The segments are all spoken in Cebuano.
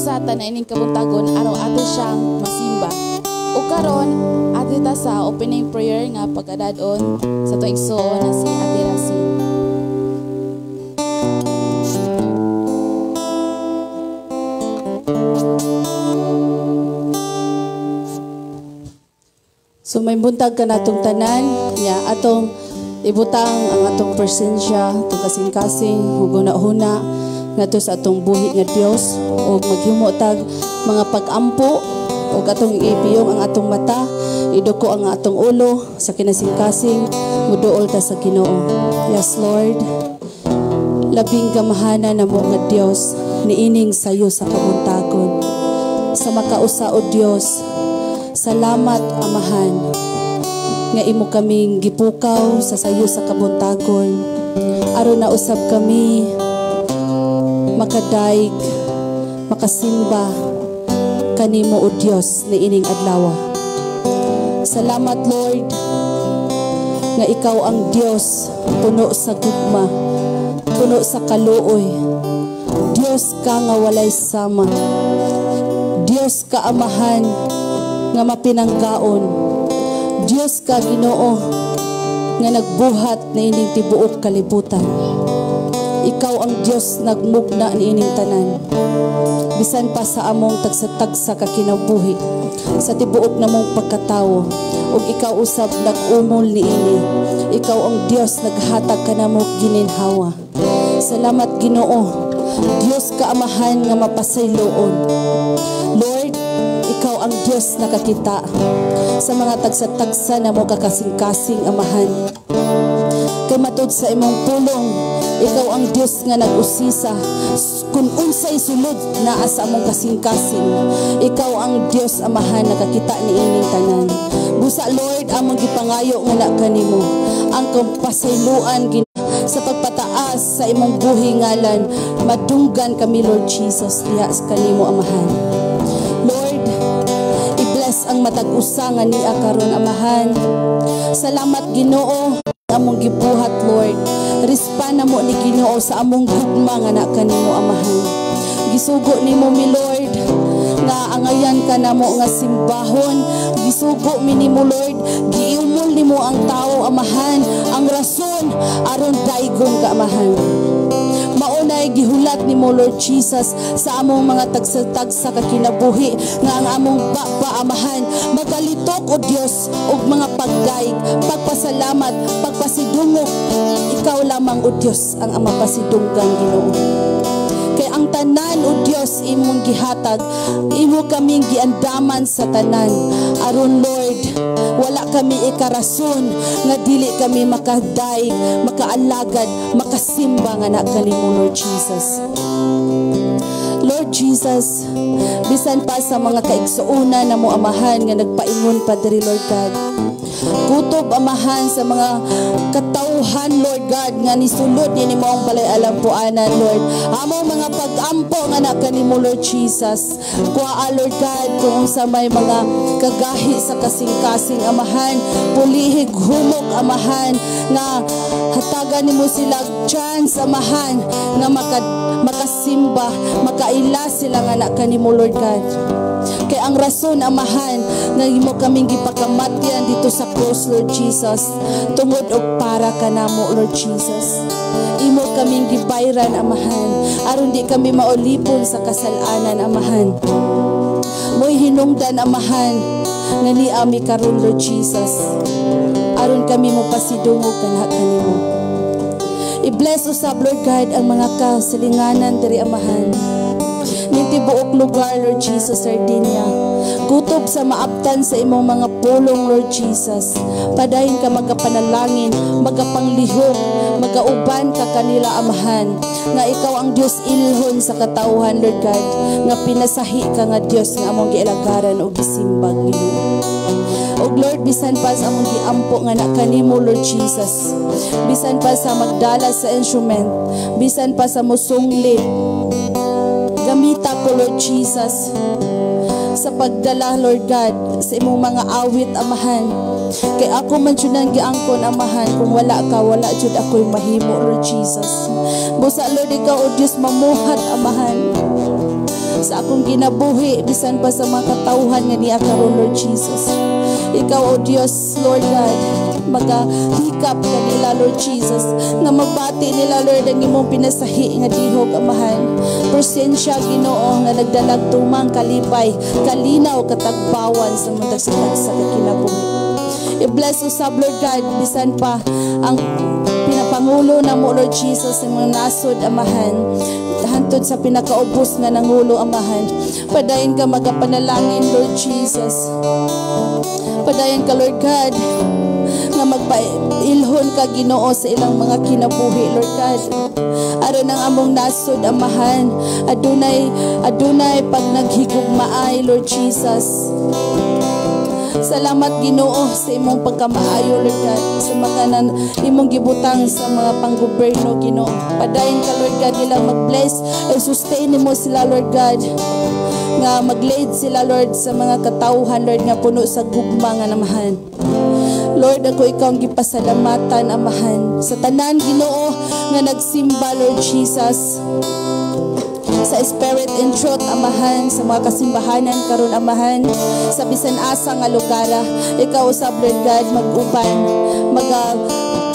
Usa ta na ining kabuntagon aron ato siyang masimba. Ug karon adto ta sa opening prayer nga pagkadadon sa atong igsuon na si Ate Rasin. So may buntag ka natong tanan, ya atong ibutang ang atong presensya, atong kasing-kasing, huguna-huna ngadto sa atong buhi nga Dios ug maghimo tag mga pag-ampo ug atong ipiyong ang atong mata, iduko ang atong ulo sa kinasing-kasing, muduol ta sa Ginoo. Yes, Lord. Labing gamhanan namo nga Dios niining sayo sa kabuntagon. Sa makausa o Dios, salamat, Amahan, nga imo kaming gipukaw sa sayo sa kabuntagon. Aron na usab kami makadaig, makasimba kanimo, o Dios, niining adlaw. Salamat, Lord, nga ikaw ang Dios puno sa gugma, puno sa kaluoy. Dios ka nga walay sama. Dios ka, Amahan, nga mapinanggaon. Dios ka, Ginoo, nga nagbuhat na ining tibuok kalibutan. Ikaw ang Dios nagmugna niining tanan. Bisan pa sa among tagsa-tagsa ka kinabuhi, sa tibuok namong pagkatawo, ug ikaw usab nag-umol niini. Ikaw ang Dios naghatag kanamo gininhawa. Salamat, Ginoo. Dios ka, Amahan, nga mapasayloon. Lord, ikaw ang Dios nakakita sa mga tagsa-tagsa na mo kakasing-kasing, Amahan. Kay matud sa imong pulong, ikaw ang Dios nga nag-usisa kung unsay sulod naa sa among kasing-kasing. Ikaw ang Dios, Amahan, nakakita ni ining tanan. Busa, Lord, among gipangayo nga na kanimo ang pasayloan sa pagpataas sa imong buhi ngalan, madunggan kami, Lord Jesus, diha sa kanimo, Amahan. Lord, i-bless ang matag usa nga niya karon, Amahan. Salamat, Ginoo, among gibuhat, Lord. Respan namo ni, Ginoo, sa among gugma nga na kanimo, Amahan. Gisugo nimo mi, Lord, nga angayan ka namo nga simbahon. Gisugo mi nimo, Lord, giumol nimo ang tao, Amahan, ang rason aron daigon ka, Amahan. Maunay gihulat nimo, Lord Jesus, sa among mga tagsa-tagsa ka kinabuhi nga ang among baba, Amahan, magalitok o Dios og mga pagdaig, pagpasalamat, pagpasidungog. Ikaw lamang, o Dios, ang mapasidunggan, Ginoo. Kay ang tanan, o Dios, imong gihatag, imo kaming giandaman sa tanan. Aron, Lord, wala kami ikarason nga dili kami makadaig, makaalagad, makasimba nga na kanimo, Lord Jesus. Lord Jesus, bisan pa sa mga kaigsuonan na mo, Amahan, nga nagpaingon pa diri, Lord God. Kutob, Amahan, sa mga katawhan, Lord God, nga nisulod ni mo ang balay alampuanan, Lord. Among mga pag-ampo nga na kanimo, Lord Jesus. Kuha, Lord God, kung sa may mga kagahi sa kasing-kasing, Amahan, pulihig humok, Amahan, nga hatagan nimo sila chance, Amahan, nga makasimba, makaila sila nga na kanimo, Lord God. Kay ang rason, Amahan, nga imo kaming gipakamatyan dito sa cross, Lord Jesus, tungod og para kanamo, Lord Jesus. Imo kaming gibayran, Amahan, aron di kami maulipon sa kasalanan, Amahan. Mo'y hinungdan, Amahan, nga niami karon, Lord Jesus, aron kami mo pasidungog kanha kanimo. I-bless usab, Lord God, ang mga kasilinganan diri, Amahan. Ning tibuok lugar, Lord Jesus, Sardinia. Kutob sa maabtan sa imong mga pulong, Lord Jesus. Padayon ka magapanalangin, magapanglihok, magauban ka kanila, Amahan. Nga ikaw ang Dios ilhon sa katawhan, Lord God. Nga pinasahi ka nga Dios nga among gialagaran o gisimbag, Ginoo. Og Lord, bisan pa sa among giampo nga na kanimo, Lord Jesus. Bisan pa sa magdala sa instrument, bisan pa sa musunglit, gamita ko, Lord Jesus, sa pagdala, Lord God, sa imong mga awit, Amahan. Kay ako man jud ang giangkon, Amahan, kung wala ka, wala jud ako'y mahimo, Lord Jesus. Busa, Lord, ikaw, O Diyos, mamuhat, Amahan. Sa akong kinabuhi, bisan pa sa mga katawhan nga niya karon, Lord Jesus. Ikaw, O Dios, Lord God, magahikap kanila, Lord Jesus, nga mabati nila, Lord, ang imong pinasahi nga dihog, Amahan. Presensya, Ginoo, nga nagdalag tumang kalipay, kalinaw, katagbawan sa mga tagsa ka kinabuhi. I-bless usab, Lord God, bisan pa ang pinapangulo na mo, Lord Jesus, sa mga nasod, Amahan. Hantod sa pinakaubos nga nangulo, Amahan. Padayon ka magapanalangin, Lord Jesus. Padayon ka, Lord God, nga magpailhon ka, Ginoo, sa ilang mga kinabuhi, Lord God. Aron ang among nasod, Amahan, adunay pag naghigugmaay, Lord Jesus. Salamat, Ginoo, sa imong pagkamaayo, Lord God, sa mga nan, imong gibutang sa mga panggobyerno, Ginoo. Padayon ka, Lord God, nila mag-bless ay sustain nimo sila, Lord God, nga mag-lead sila, Lord, sa mga katawhan, Lord, nga puno sa gugma nga namahan. Lord, ako ikaw ang gipasalamatan, Amahan, sa tanan, Ginoo, nga nagsimba, Lord Jesus, sa spirit and truth, Amahan, sa mga kasimbahanan karon, Amahan, sa bisan asa nga lugar. Ikaw usab, Lord God, mag-uban, maga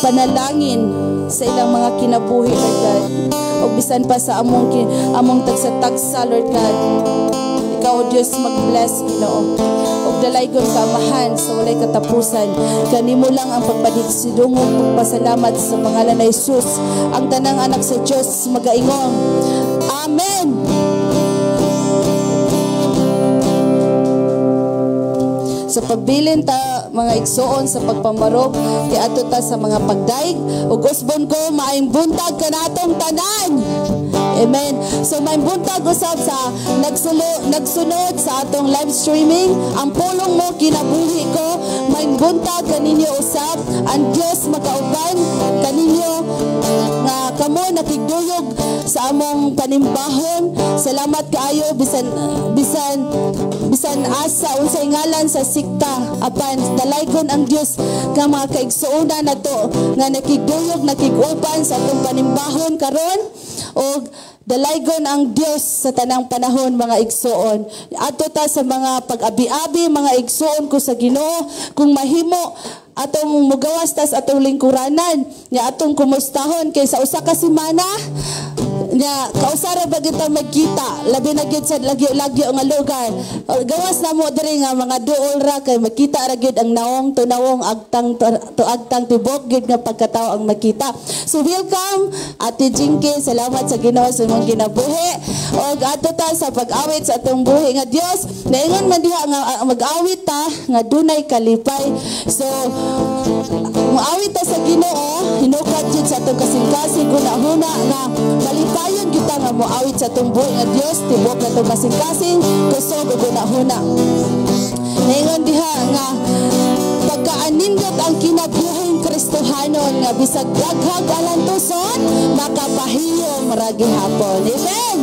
panalangin sa ilang mga kinabuhi, Lord God, ug bisan pa sa among tagsa-tagsa, Lord God. Ikaw, O Diyos, mag-bless, Ginoo. Ug dalaygon ka, Amahan, sa walay katapusan. Kanimo lang ang pagpadigsidungog, pagpasalamat sa pangalan ni Jesus. Ang tanang anak sa Diyos magaingong, Amen. Sa pagbilin ta, mga igsoon, sa pagpamarok kay ato ta sa mga pagdaig ug usbon ko, maayong buntag kanatong tanan. Amen. So maayong buntag usab sa nagsunod sa atong live streaming. Ang pulong mo kinabuhi ko. Maayong buntag kaninyo usab. Ang Dios makauban kaninyo nga kamo nakigduyog sa among panimbahon. Salamat kaayo bisan bisan bisan asa unsay ngalan sa sikta, apan dalaygon ang Dios nga mga kaigsuonan nato nga nakigduyog, nakig-uban sa atong panimbahon karon, og dalaygon ang Dios sa tanang panahon, mga igsuon. Ato ta sa mga pag-abi-abi, mga igsuon ko sa Ginoo, kung mahimo atong mugawas tas atong lingkuranan nya atong kumustahon kay sa usa ka semana nya kausara ba kita magkita, labi na gyud sa lagyo-lagyo nga lugar. Gawas na mo diri nga mga duol ra kay makita ra gyud ang naong to naong, agtang to agtang, tibok gyud nga pagkatao ang makita. So welcome, Ate Jinky, salamat sa Ginoo sa imong kinabuhi. Og ato ta sa pag-awit sa atong buhi nga Dios. Naingon man diha nga mag-awit ta nga dunay kalipay. So moawit ta sa Ginoo, hinukad jud sa atong kasing-kasing hunahuna nga malipayon kita nga moawit sa atong buhi nga Dios, tibok na atong kasing-kasing, kusog ug hunahuna. Naingon diha nga pagkaanindot ang kinabuhing Kristohanon nga bisag daghag alantuson, makapahiyom ra gihapon. Amen.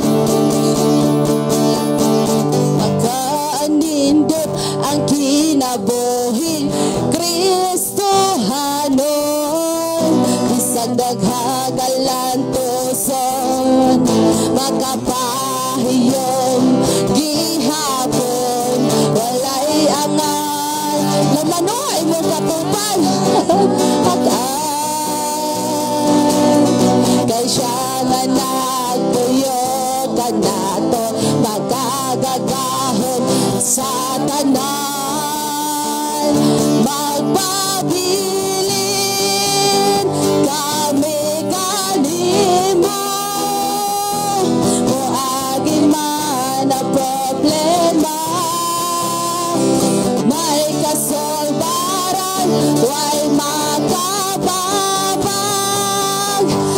Pagkaanindot ang kinabuhing Kristohanon, bisag daghag alantuson, makapahiyom gihapon. Walay angal lamano imong katupan hagan kay siya nga nagpuyo kanato magagagahom sa tanan. Magpabilin kami kanimo, moagi man ang problema, may kasolbaran way makababag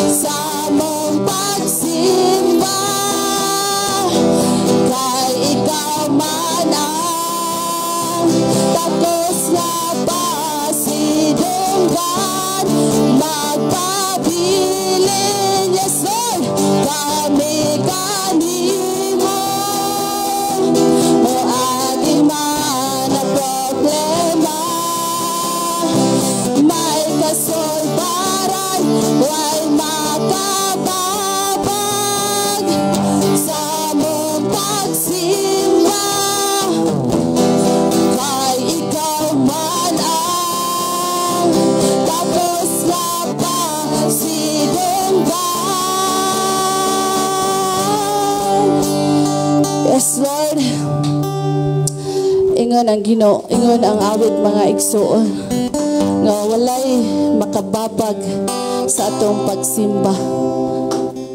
sa mong pagsimba kay ikaw. Yes, Lord. Ingon ang Ginoo, ingon ang awit, mga igsuon, nga walay makababag sa atong pagsimba.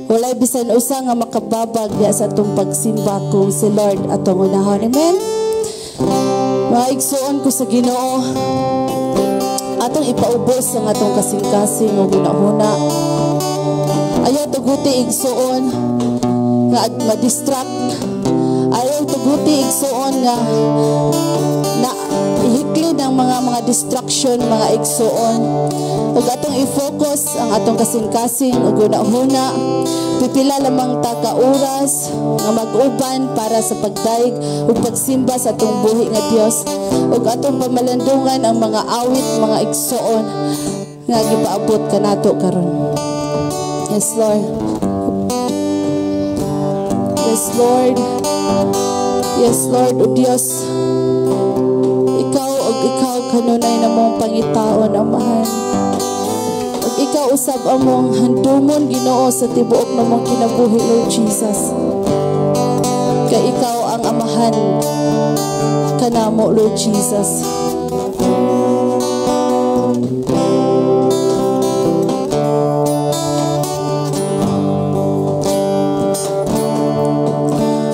Walay bisan usa nga makababag diya sa atong pagsimba kung si Lord atong unahon. Amen. Mga igsuon ko sa Ginoo, atong ipaubos ang atong kasing-kasing ug hunahuna. Ayaw tuguti, igsuon, nga ma-distract. Ayaw tuguti, igsuon, nga na ihiklin ang mga distraction, mga igsuon. Ug atong i-focus ang atong kasing-kasing ug hunahuna. Pipila lamang ta ka oras nga mag-uban para sa pagdayeg ug pagsimba sa atong buhi nga Dios. Ug atong pamalandungan ang mga awit, mga igsuon, nga gipaabot kanato karon. Yes, Lord. Yes, Lord. Yes, Lord, O Dios. Ikaw ug ikaw kanunay namong pangitaon, Amahan. Ug ikaw usab among handumon, Ginoo, sa tibuok namong kinabuhi, Lord Jesus. Kay ikaw ang Amahan kanamo, Lord Jesus.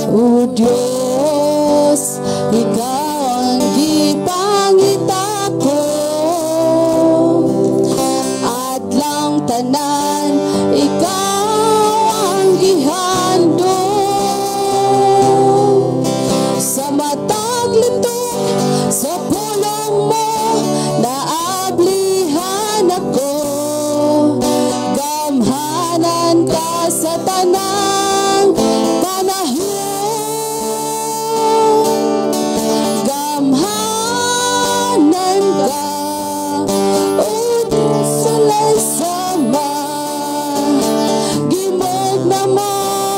O Diyos, ikaw ang gipangita ko. Adlawng tanan, ikaw ang gihandom. Sa matag litok, sa pulong mo, naablihan ako. Gamhanan ka sa tanang panahon. Gamhanan ka, O Diyos, walay sama. Gimog na mo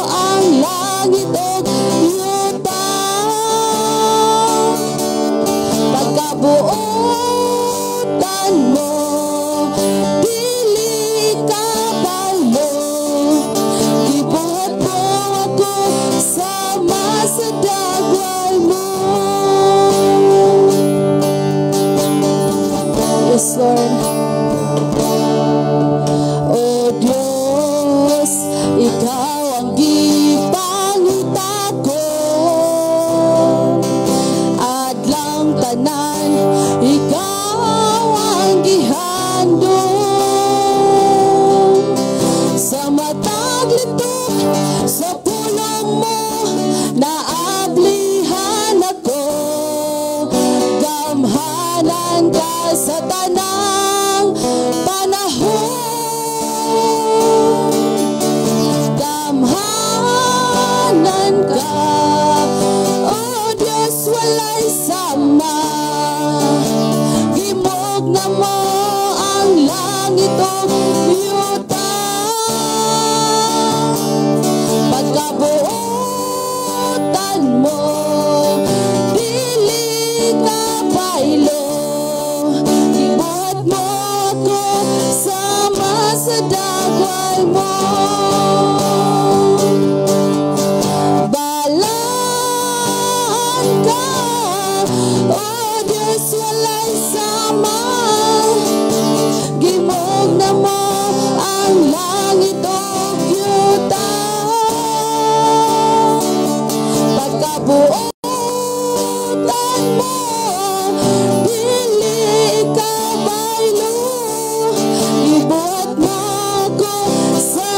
ang langit ug yuta. Pagkabuotan mo, dili ka baylo. Gibuhat mo ako sama sa dagway mo. Yes, Lord. O Diyos, ikaw ang gipangita ko. Adlawng tanan, ikaw ang gihandom. Sa matag litok, sa pulong mo, naablihan ako. Gamhanan ka sa tanang panahon. Gamhanan ka, O Diyos, walay sama. Gimog na mo ang langit ug yuta. Pagkabuotan mo, dili ka baylo. Gibuhat mo ako sama sa dagway mo. Balaan ka, O Diyos, walay sama. Gimog na mo ang langit ug yuta. Pagkabuotan mo, dili ka baylo. Gibuhat mo ako sama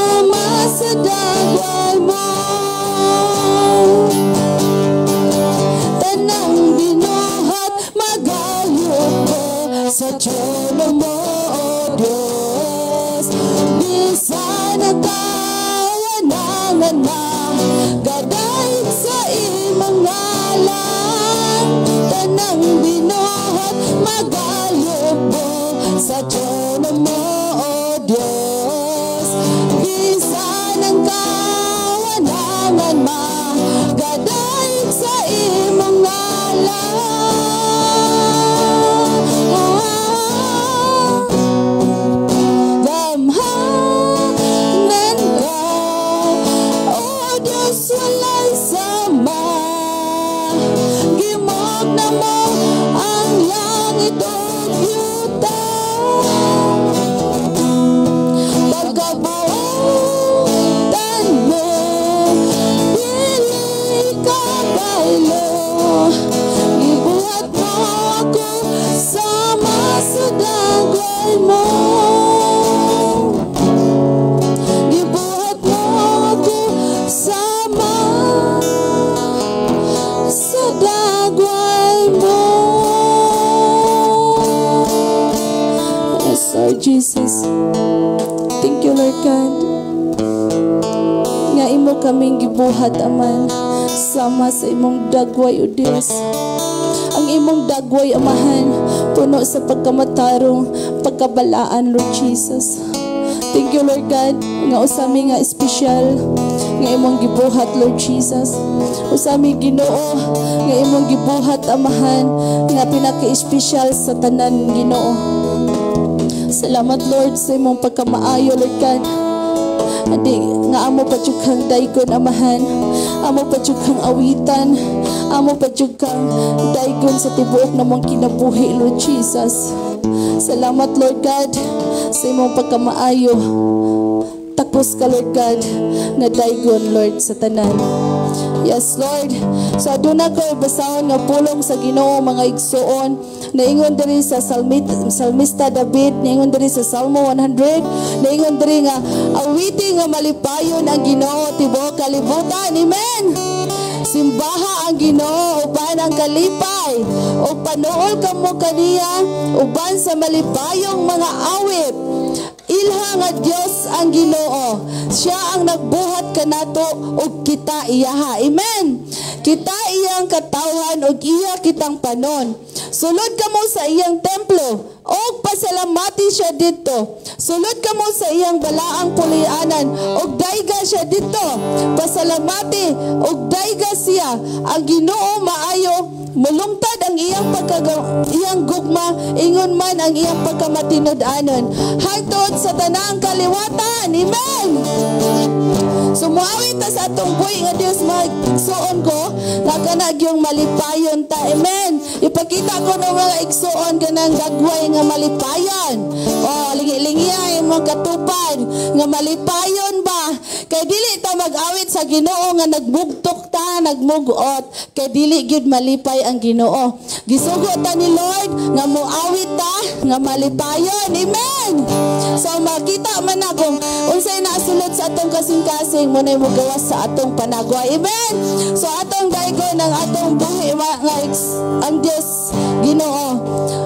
Lord God, nga imo kaming gibuhat, Aman, sama sa imong dagway, O Dios. Ang imong dagway, Amahan, puno sa pagkamatarong, pagkabalaan, Lord Jesus. Thank you, Lord God, nga usa mi nga espesyal nga imong gibuhat, Lord Jesus. Usa mi, Ginoo, nga imong gibuhat, Amahan, nga pinaka-espesyal sa tanan, Ginoo. Salamat, Lord, sa imong pagkamaayo, Lord God. Adi nga amo pa jud kang daygon, Amahan. Amo pa jud kang awitan. Amo pa jud kang daygon sa tibuok namong kinabuhi, Lord Jesus. Salamat, Lord God, sa imong pagkamaayo. Takos ka, Lord God, nga daygon, Lord, sa tanan. Yes, Lord. So, aduna ko basahon nga pulong sa Ginoo, mga igsuon. Naingon diri sa Salmista David, naingon diri sa Salmo 100, naingon diri nga awiti nga malipayon ang Ginoo, tibuok kalibutan. Amen. Simbaha ang Ginoo uban ang kalipay ug panuol kamo kaniya uban sa malipayong mga awit. Ilha nga Dios ang Ginoo. Siya ang nagbuhat kanato ug kita iyaha. Amen. Kita iyang katawhan ug iya kitang panon. Sulod kamo sa iyang templo ug pasalamati siya didto. Sulod kamo sa iyang balaang pulianan ug dayga siya didto. Pasalamati ug dayga siya. Ang Ginoo maayo, mulungtad ang iyang iyang gugma, ingon man ang iyang pagkamatinud-anon hangtod sa tanang kaliwatan. Amen. So muawit ta sa atong buhi nga Dios, mga igsuon ko, nga kana gyung malipayon ta. Amen. Ipakita ko no, mga igsuon, kanang dagway nga malipayon. Oh, lingi-lingi imong katupad nga malipayon ba? Kay dili ta mag-awit sa Ginoo nga nagmugtok ta, nagmugot, kay dili gyud malipay ang Ginoo. Gisugo ta ni Lord nga muawit ta nga malipayon. Amen. So makita man na kung unsay nasulod sa atong kasing-kasing, mo na mogawas sa atong panagway. Amen. So atong daygon ang atong buhi nga ang Dios Ginoo.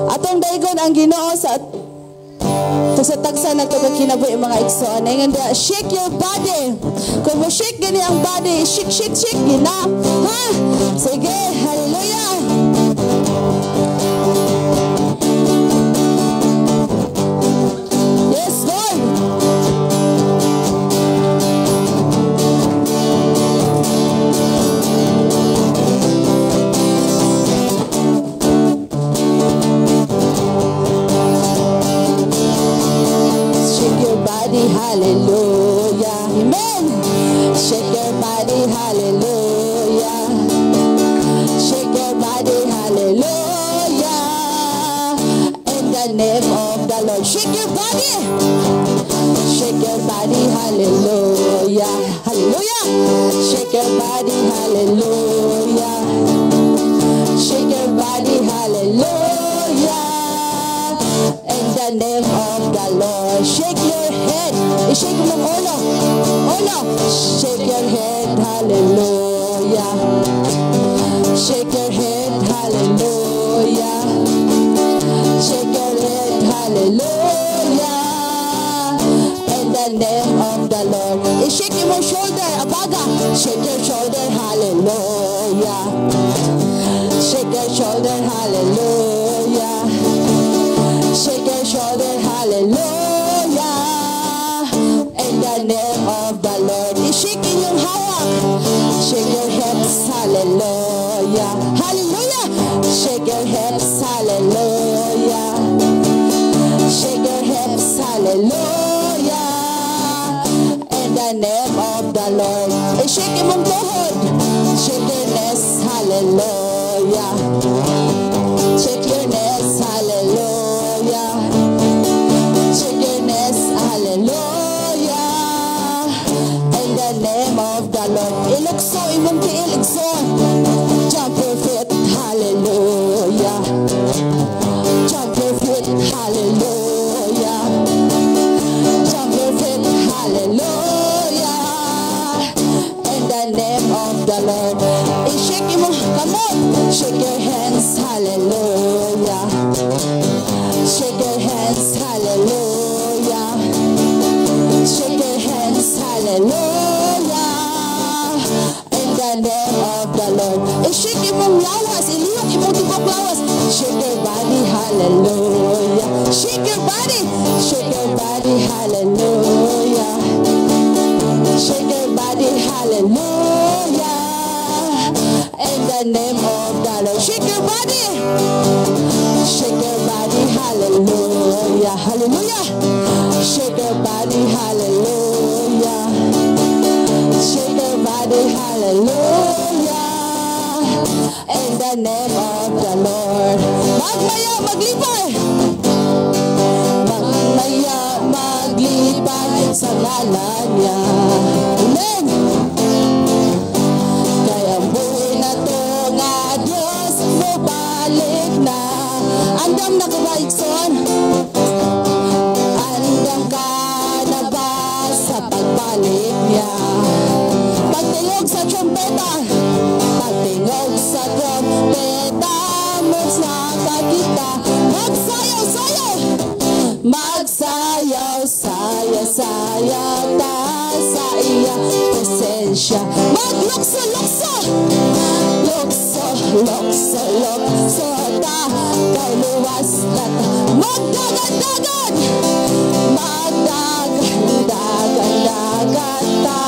Atong daygon ang Ginoo sa tagsa na ito kinabuhi, mga igsoon. Ingon diha, shake your body. Kung mo shake gani ang body, shake, shake, shake, gina. Ha? Sige, hallelujah. Yes, Lord. Shake your body, hallelujah. Amen. Shake your body, hallelujah. Shake your body, hallelujah. In the name of the Lord. Shake your body. Shake your body, hallelujah. Hallelujah. Shake your body, hallelujah. Shake your body, hallelujah. In the name of the Lord. Shake your head. I-shake mo ulo. Ulo. Shake your head, hallelujah. Shake your head, hallelujah. Shake your head, hallelujah. In the name of the Lord. I-shake mo shoulder, abaga. Shake your shoulder, hallelujah. Shake your shoulder, hallelujah. Shake your shoulder, hallelujah. In the name of the Lord. I-shake inyong hawak. Shake your hips, hallelujah. Hallelujah. Shake your hips, hallelujah. Shake your hips, hallelujah. In the name of the Lord. I-shake imong tuhod. Shake your knees, hallelujah. Shake your knees, hallelujah. Shake your knees, hallelujah. In the name of the Lord. Ilukso imong tiil, igsoon. Jump your feet, hallelujah. Jump your feet, hallelujah. Jump your feet, hallelujah. In the name of the Lord. I-shake imong kamot. Shake your hands, hallelujah. Shake your hands, hallelujah. Shake the Lord. I-shake imong lawas, ilihok imong tibok lawas. Shake your body, hallelujah. Shake your body, shake your body, hallelujah. Shake your body, hallelujah. In the name of the Lord. Shake your body. Shake your body, hallelujah. Hallelujah. Shake your body, hallelujah. Shake your body, hallelujah. In the name of the Lord. Magmaya, maglipay. Magmaya, maglipay sa ngalan niya. Amen. Kay ang buhi na to nga Diyos mobalik na. Andam na ka ba, igsoon? Andam ka na ba sa pagbalik niya? Pagtingog sa trompeta, pagtingog sa trompeta, mosaka kita, magsayaw-sayaw! Magsayaw, sayaw, sayaw ta sa iya presensya. Maglukso, lukso! Lukso, lukso, lukso ta, kay luwas na ta. Magdagan-dagan! Magdagan-dagan-dagan ta.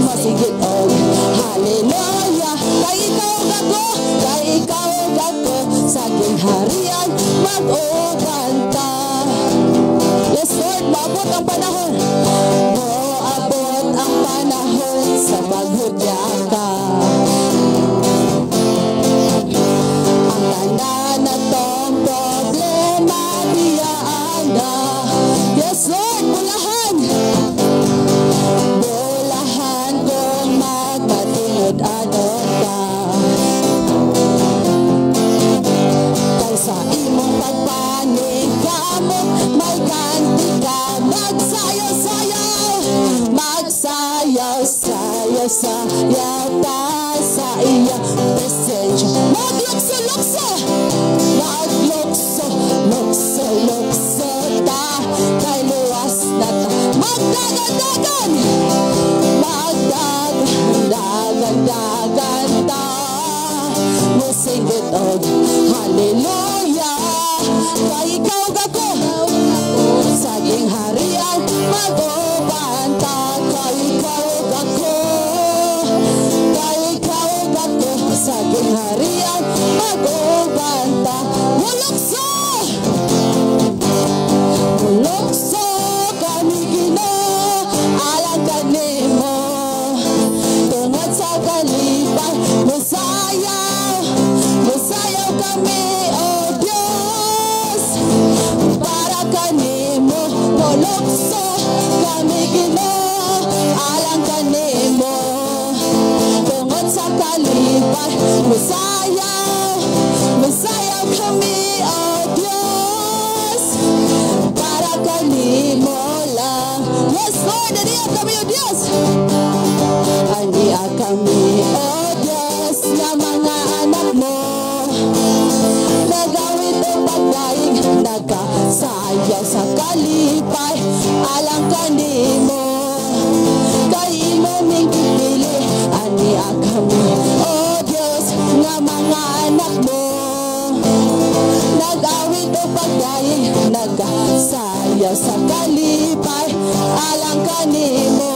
Masigit og hallelujah. Kay ikaw ug ako, kay ikaw ug ako, sa gingharian mag-uban ta. Yes, Lord, maabot ang panahon. Moabot ang panahon sa paghudya ka. Ang tanan natong problema, biyaan na. Yes, Lord, bulahan. Bulahan kung magmatinod-anon ka. Kay sa imong pagpaningkamot, may ganti ka. Magsayaw-sayaw, magsayaw-sayaw, sayaw ta sa iya presensya. Maglukso-lukso, maglukso, lukso, lukso ta, kay luwas na ta. Magdagan-dagan, magdagan-dagan-dagan ta. Musinggit og hallelujah. Kay ikaw ug ako, sa gingharian mag-uban ta. Kay ikaw ug ako, kay ikaw ug ako, sa gingharian mag-uban ta. Mulukso! Mulukso kami, Ginoo, alang kanimo. Tungod sa kalipay, musayaw, musayaw kami, O Diyos. Para kanimo, mulukso kami, Ginoo, alang kanimo. Tungod sa kalipay, musayaw, musayaw kami, O Diyos. Para kanimo lang. Yes, Lord, ania kami, O Diyos. Ania kami, O Diyos, nga mga anak mo. Nag-awit og pagdaig, nagasayaw sa kalipay, alang kanimo. Kay imo ming gipili, ania kami, O Diyos, nga mga anak mo. Nag-awit og pagdaig, nagasayaw sa kalipay, alang kanimo.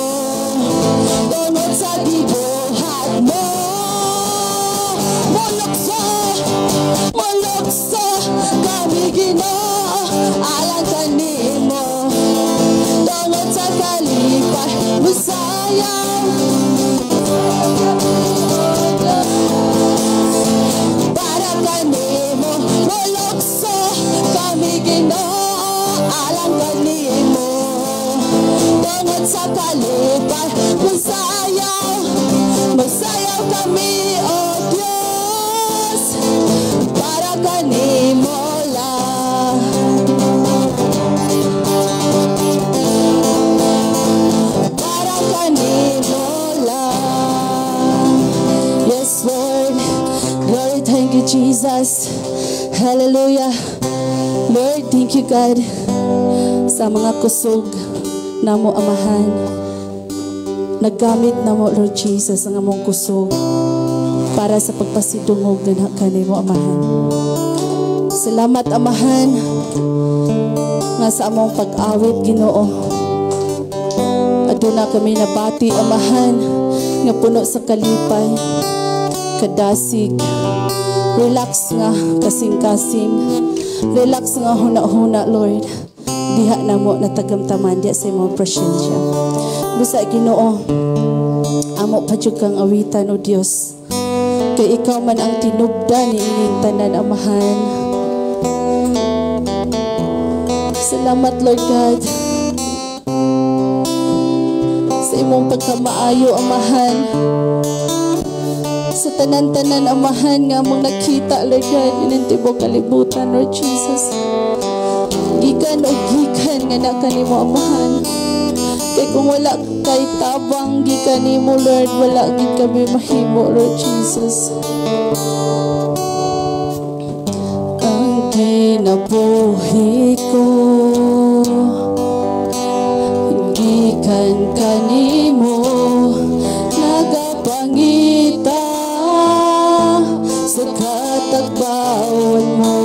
Tungod sa gibuhat mo. Mulukso, mulukso kami, Ginoo, alang kanimo. Tungod sa kalipay, musayaw. Para kanimo, mulukso kami, Ginoo, alang kanimo. Tungod sa kalipay, musayaw, musayaw kami, O Diyos. Para kanimo lang. Para kanimo lang. Yes, Lord. Glory, thank you, Jesus. Hallelujah. Lord, thank you, God, sa mga kusog namo, Amahan. Naggamit namo, Lord Jesus, ang among kusog. Para sa pagpasidungog nga kanimo, Amahan. Salamat, Amahan, nga sa among pag-awit, Ginoo. Aduna kami nabati, Amahan, nga puno sa kalipay, kadasig, relax nga kasing-kasing, relax nga huna-huna, Lord. Diha namo natagamtaman diha sa imong presensya. Busa, Ginoo, amo pa jud kang awitan, O Dios. Kay ikaw man ang tinubdan ni ining tanan, Amahan. Salamat, Lord God, sa imong pagkamaayo, Amahan. Sa tanan-tanan, Amahan, nga among nakita, Lord God, ining tibok kalibutan, Lord Jesus. Gikan o gikan nga na kanimo, Amahan. Kay kung wala kay tabang gikan nimo, Lord, wala gid kami mahimo, Lord Jesus. Ang kinabuhi ko gikan kanimo, nagapangita sa katagbawan mo.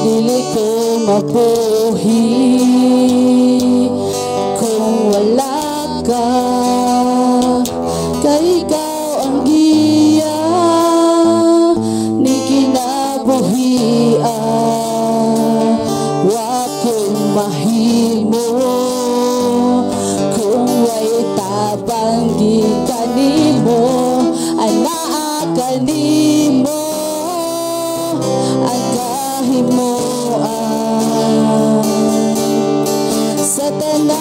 Dili ko mabuhi kung wala ka, kay ikaw ang giya ni kinabuhia. Wa ko'y mahimo kung way tabang gikan nimo, anaa kanimo ang kahimuan sa tanan.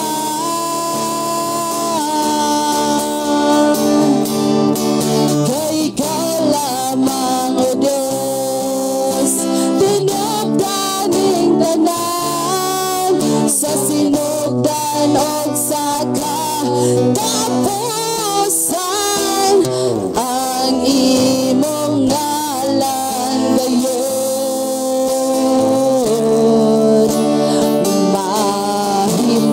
Kay ikaw lamang, O Diyos, tinubdaning tanan sa sinugdan og sa katapusan. Ang imong ngalan gayon mahimaya.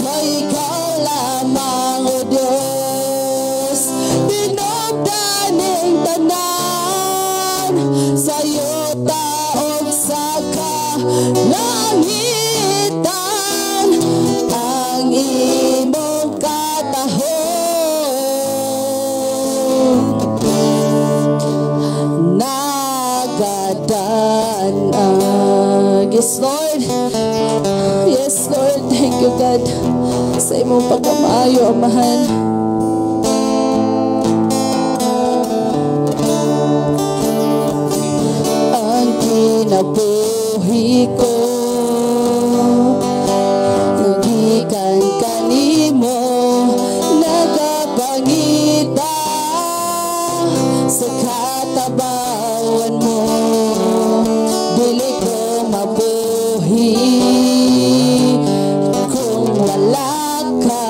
Kay ikaw lamang, O Diyos, tinubdaning tanan sa yuta ug sa kalangitan. Ang imong katahom nagadanag. Yes, Lord. Yes, Lord. Thank you, God, sa imong pagkamaayo, Amahan. Ang kinabuhi ko gikan kanimo, nagapangita sa katabawan mo. Dili ko mabuhi kung wala ka,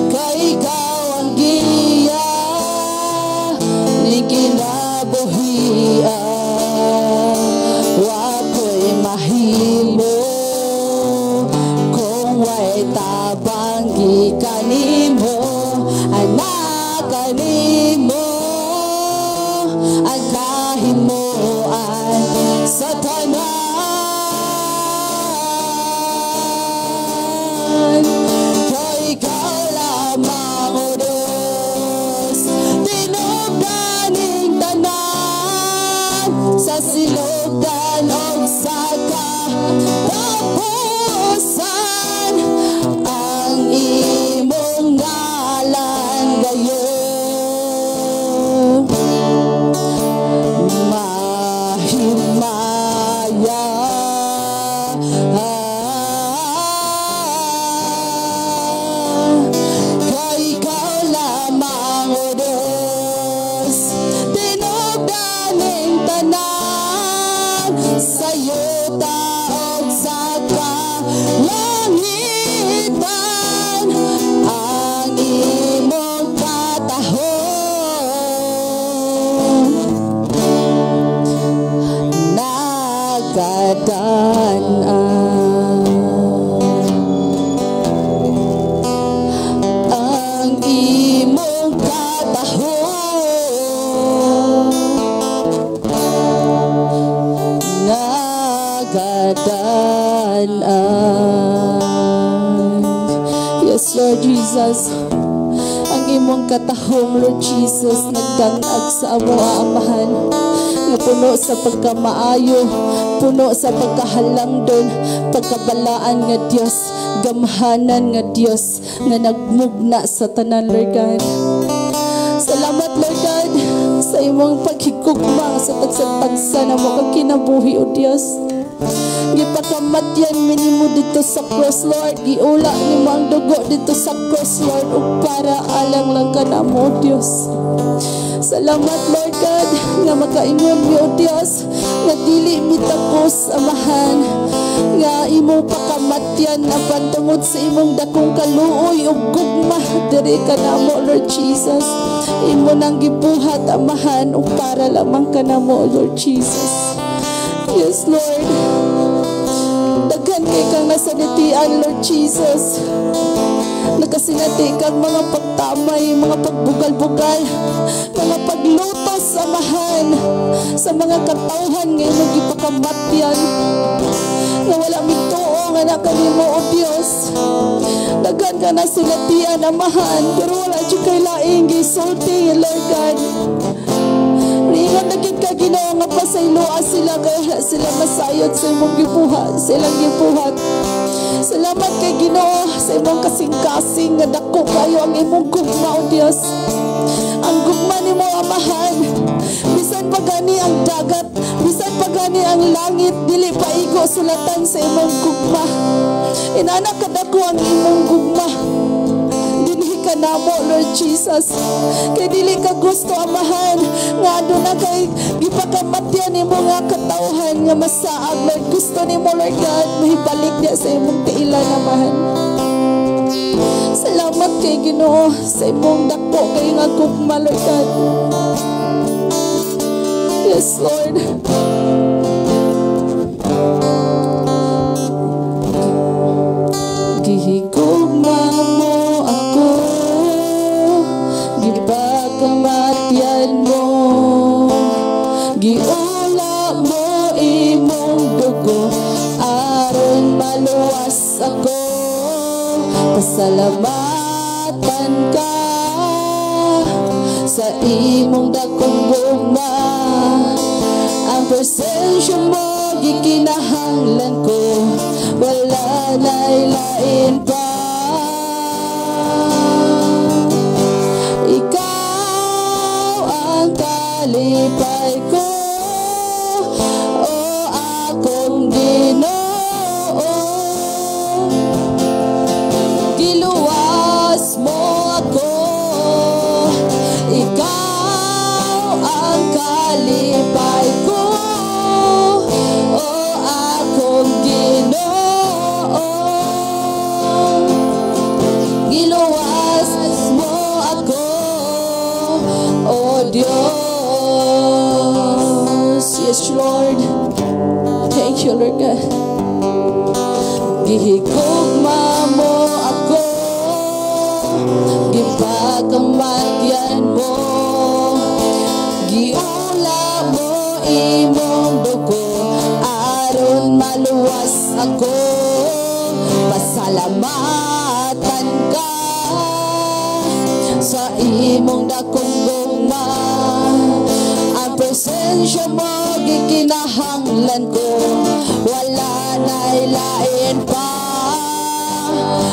kay ikaw ang giya ni kinabuhia. Wa ko'y mahimo kung way tabang gikan nimo, anak kanimo ang kahimuan sa tanan. Kay ikaw lamang, O Diyos, tinubdaning tanan sa sinugdan og sa katapusan. Ang imong ngalan gayon mahimaya. Kay ikaw lamang, O Diyos, tinubdaning tanan sa yuta ug sa kalangitan. Ang imong katahom nagadanag. Pagkadan-an. Yes, Lord Jesus. Ang imong katahom, Lord Jesus, nagdanag sa amo, Amahan. Nga puno sa pagkamaayo, puno sa pagkahalangdon, pagkabalaan nga Dios, gamhanan nga Dios, nga nagmugna sa tanan, Lord God. Salamat, Lord God, sa imong paghigugma sa tagsa-tagsa namo kag kinabuhi, O Dios. Gipakamatyan mi nimo didto sa cross, Lord. Giula nimo ang dugo didto sa cross, Lord, ug para alang lang kanamo, O Dios. Salamat, Lord God, nga makaingon mi, O Dios, nga dili mi takos, Amahan, nga imong pakamatyan apan tungod sa imong dakong kaluoy ug gugma diri kanamo, Lord Jesus. Imo nang gibuhat, Amahan, ug para lamang kanamo, Lord Jesus. Yes, Lord. Daghan kay kang nasanitian, Lord Jesus. Nakasinati kang mga pagtamay, mga pagbugal-bugal, mga paglutos, Amahan, sa mga katawhan nga imong gipakamatyan. Nga wala mituo nga na kanimo, O Dios. Daghan ka na sinatian, Amahan, pero wala jud kay laing gisulti, Lord God. Ringan na gid ka, Ginoo, nga pasayloa sila kay wala sila masayod sa imong gibuhat, silang gibuhat. Salamat kay Ginoo sa imong kasing-kasing nga dako kayo ang imong gugma, O Dios. Ang gugma nimo, Amahan, bisan pa gani ang dagat, bisan pa gani ang langit, dili pa igo sulatan sa imong gugma. Inana kadako ang imong gugma dinhi ka namo, Lord Jesus. Kay dili ka gusto, Amahan, nga aduna kay gipakamatyan nimo nga katawhan nga masaag, Lord. Gusto nimo, Lord God, mahibalik niya sa imong tiilan, Amahan. Salamat kay Ginoo sa imong dako kay nga gugma, Lord God. Yes, Lord. Gihigugma mo ako, gipakamatyan mo, giula mo imong dugo aron maluwas ako. Pasalamatan ka sa imong dakong gugma. Ang presensya mo gikinahanglan ko, wala na'y lain pa. Ikaw ang kalipay ko, o akong Ginoo. Giluwas mo ako, ikaw ang kalipay ko, o akong Ginoo. Giluwas mo ako, O Dios. Yes, Lord. Thank you, Lord God. Gihigugma mo ako, gipakamatyan mo, giula mo imong dugo aron maluwas ako. Pasalamatan ka sa imong dakong gugma. Ang presensya mo gikinahanglan ko, wala na'y lain pa.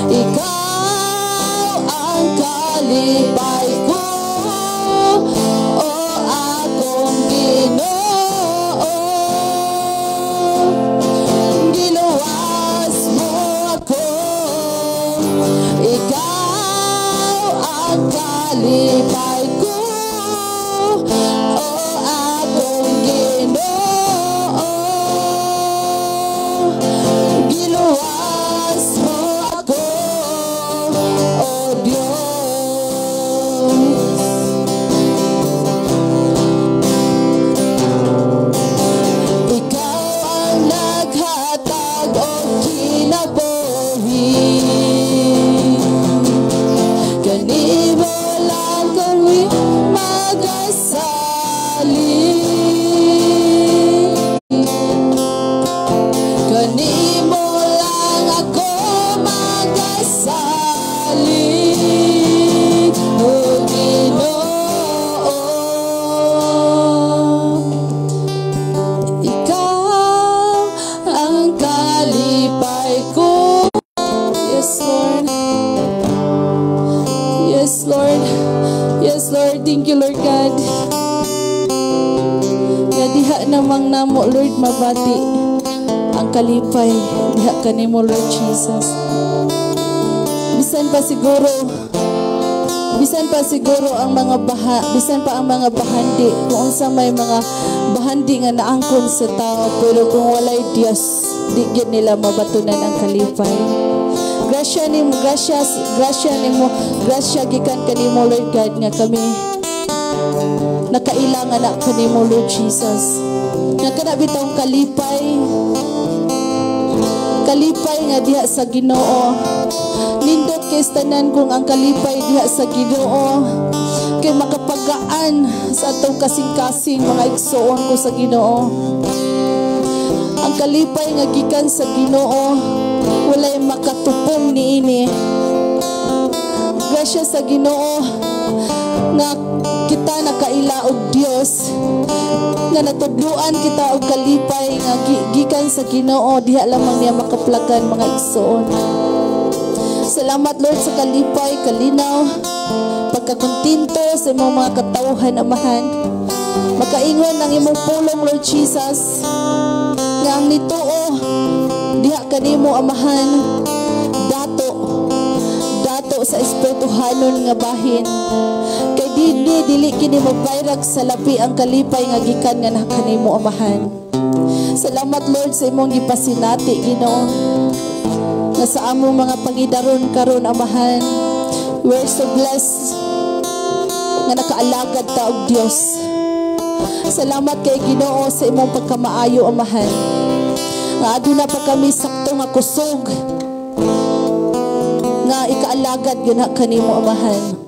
Ikaw ang kalipay ko, o akong Ginoo. Giluwas mo ako, ikaw ang kalipay ko, o akong Ginoo. Giluwas mo ako, O Dios. Ikaw ang naghatag og kinabuhi, kanimo lang lamang namo, Lord, mabati ang kalipay diha kanimo, Lord Jesus. Bisan pa siguro ang mga baha, bisan pa ang mga bahandi, kung unsa may mga bahandi nga naangkon sa tao, pero kung walay Dios, di gyud nila mabatunan ang kalipay. Grasya nimo, grasya nimo, grasya gikan kanimo, Lord God, nga kami nakailangan na kanimo, Lord Jesus. Nga kana bitawng kalipay, kalipay nga diha sa Ginoo. Nindot kay tanan kung ang kalipay diha sa Ginoo kay makapagaan sa atong kasing-kasing, mga igsoon ko sa Ginoo. Ang kalipay nga gikan sa Ginoo, walay makatupong niini. Grasya sa Ginoo nga kita nakaila og Dios, nga natudluan kita og kalipay nga gikan sa Ginoo, diha lamang niya makaplagan, mga igsoon. Salamat, Lord, sa kalipay, kalinaw, pagkakontento sa imong mga katawhan, Amahan. Makaingon ang imong pulong, Lord Jesus, nga ang nituo diha kanimo, Amahan, dato dato sa espirituhanon nga bahin. Kay dili dili kini mabayrag sa lapi ang kalipay nga gikan nga kanimo, Amahan. Salamat, Lord, sa imong gipasinati, Ginoo, nga sa among mga pangidaron karon, Amahan, we're so blessed nga nakaalagad ta og Dios. Salamat kay Ginoo sa imong pagkamaayo, Amahan, nga aduna pa kami sakto nga kusog nga ikaalagad gina kanimo, Amahan.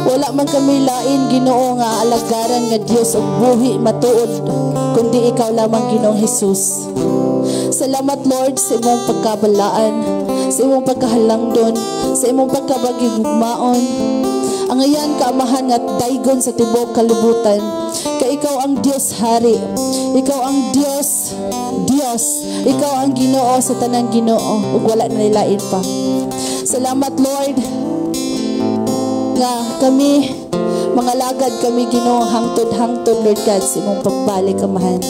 Wala man kami lain, Ginoo, nga alagaran nga Dios og buhi matuod kundi ikaw lamang, Ginoong Jesus. Salamat, Lord, sa imong pagkabalaan, sa imong pagkahalangdon, sa imong pagkabagigugmaon. Angayan ka, Amahan, nga daygon sa tibuok kalibutan. Kay ikaw ang Dios Hari, ikaw ang Dios Dios, ikaw ang Ginoo sa tanang Ginoo ug wala na nilain pa. Salamat, Lord, nga kami mga lagad kami, Ginoo, hangtod-hangtod, Lord God, sa imong pagbalik, Amahan.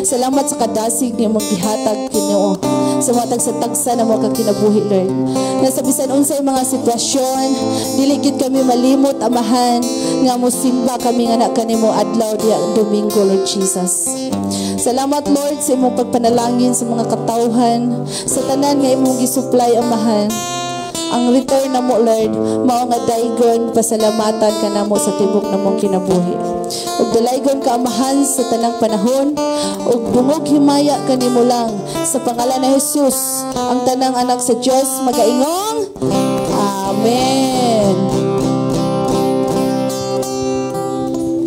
Salamat sa kadasig ni imong gihatag, Ginoo, sa mga tagsa-tagsa na mga kinabuhi, Lord. Nga sa bisan unsay mga sitwasyon, dili gid kami malimot, Amahan, nga mosimba kami nga na kanimo adlaw diha Domingo, Lord Jesus. Salamat, Lord, sa imong pagpanalangin sa mga katawhan, sa tanan nga imong gisupply, Amahan. Ang return na mo, Lord, mao nga daygon pasalamatan ka namo sa tibok namong kinabuhi. Ug dalaygon ka, Amahan, sa tanang panahon, ug dungog himaya kanimo lang sa pangalan ni Jesus, ang tanang anak sa Dios magaingong Amen.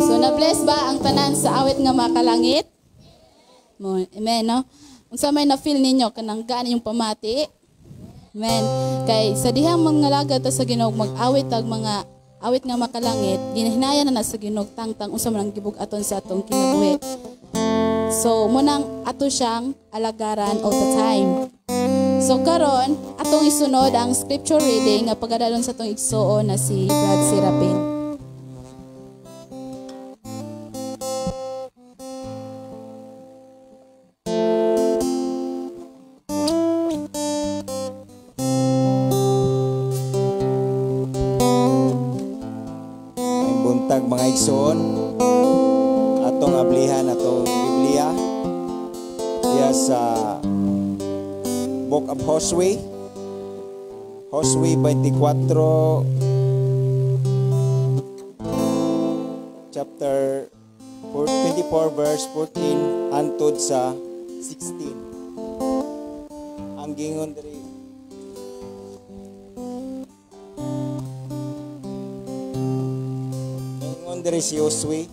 So na-bless ba ang tanan sa awit nga makalangit? Amen, no? Unsa may na-feel ninyo kanang gaan inyong pamati? Amen. Kay sa dihang mangalaga ta sa Ginoo mag-awit tag mga awit nga makalangit, ginahinaya na na sa Ginoo tangtang unsa man ang gibug-aton sa atong kinabuhi. So munang ato siyang alagaran all the time. So karon atong isunod ang scripture reading nga pagadalon sa atong igsuon na si Brad Serapin. Buntag mga igsoon, atong ablihan atong Biblia diya sa Book of Josue, Josue 24 chapter 24 verse 14 hangtod sa 16. Ang gingon diri, diri si Josue,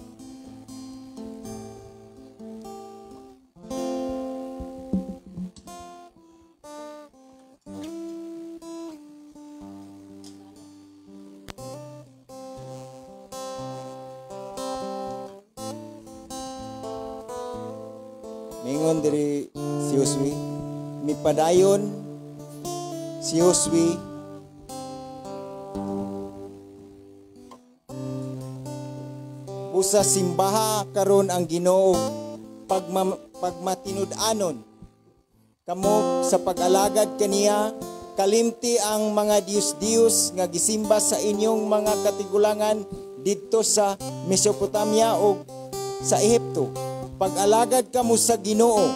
mingon diri si Josue, mipadayon si Josue busa simbaha karon ang Ginoo pagmatinud-anon kamo sa pag-alagad kaniya. Kalimti ang mga Diyos-Diyos nga gisimba sa inyong mga katigulangan didto sa Mesopotamia o sa Ehipto. Pag-alagad kamo sa Ginoo.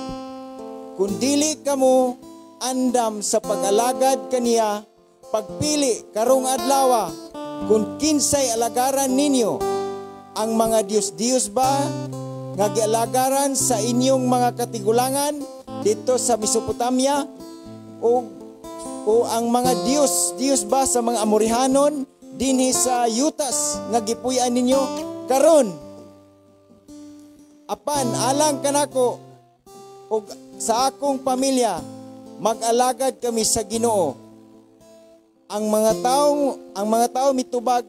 Kung dili kamo andam sa pag-alagad kaniya, pagpili karong adlawa kung kinsay alagaran ninyo, ang mga Diyos-Diyos ba nga gialagaran sa inyong mga katigulangan dito sa Mesopotamia o ang mga Diyos-Diyos ba sa mga Amorihanon dinhi sa yutas nga gipuy-an ninyo karon. Apan alang kanako og sa akong pamilya, mag-alagad kami sa Ginoo. Ang mga tao mitubag,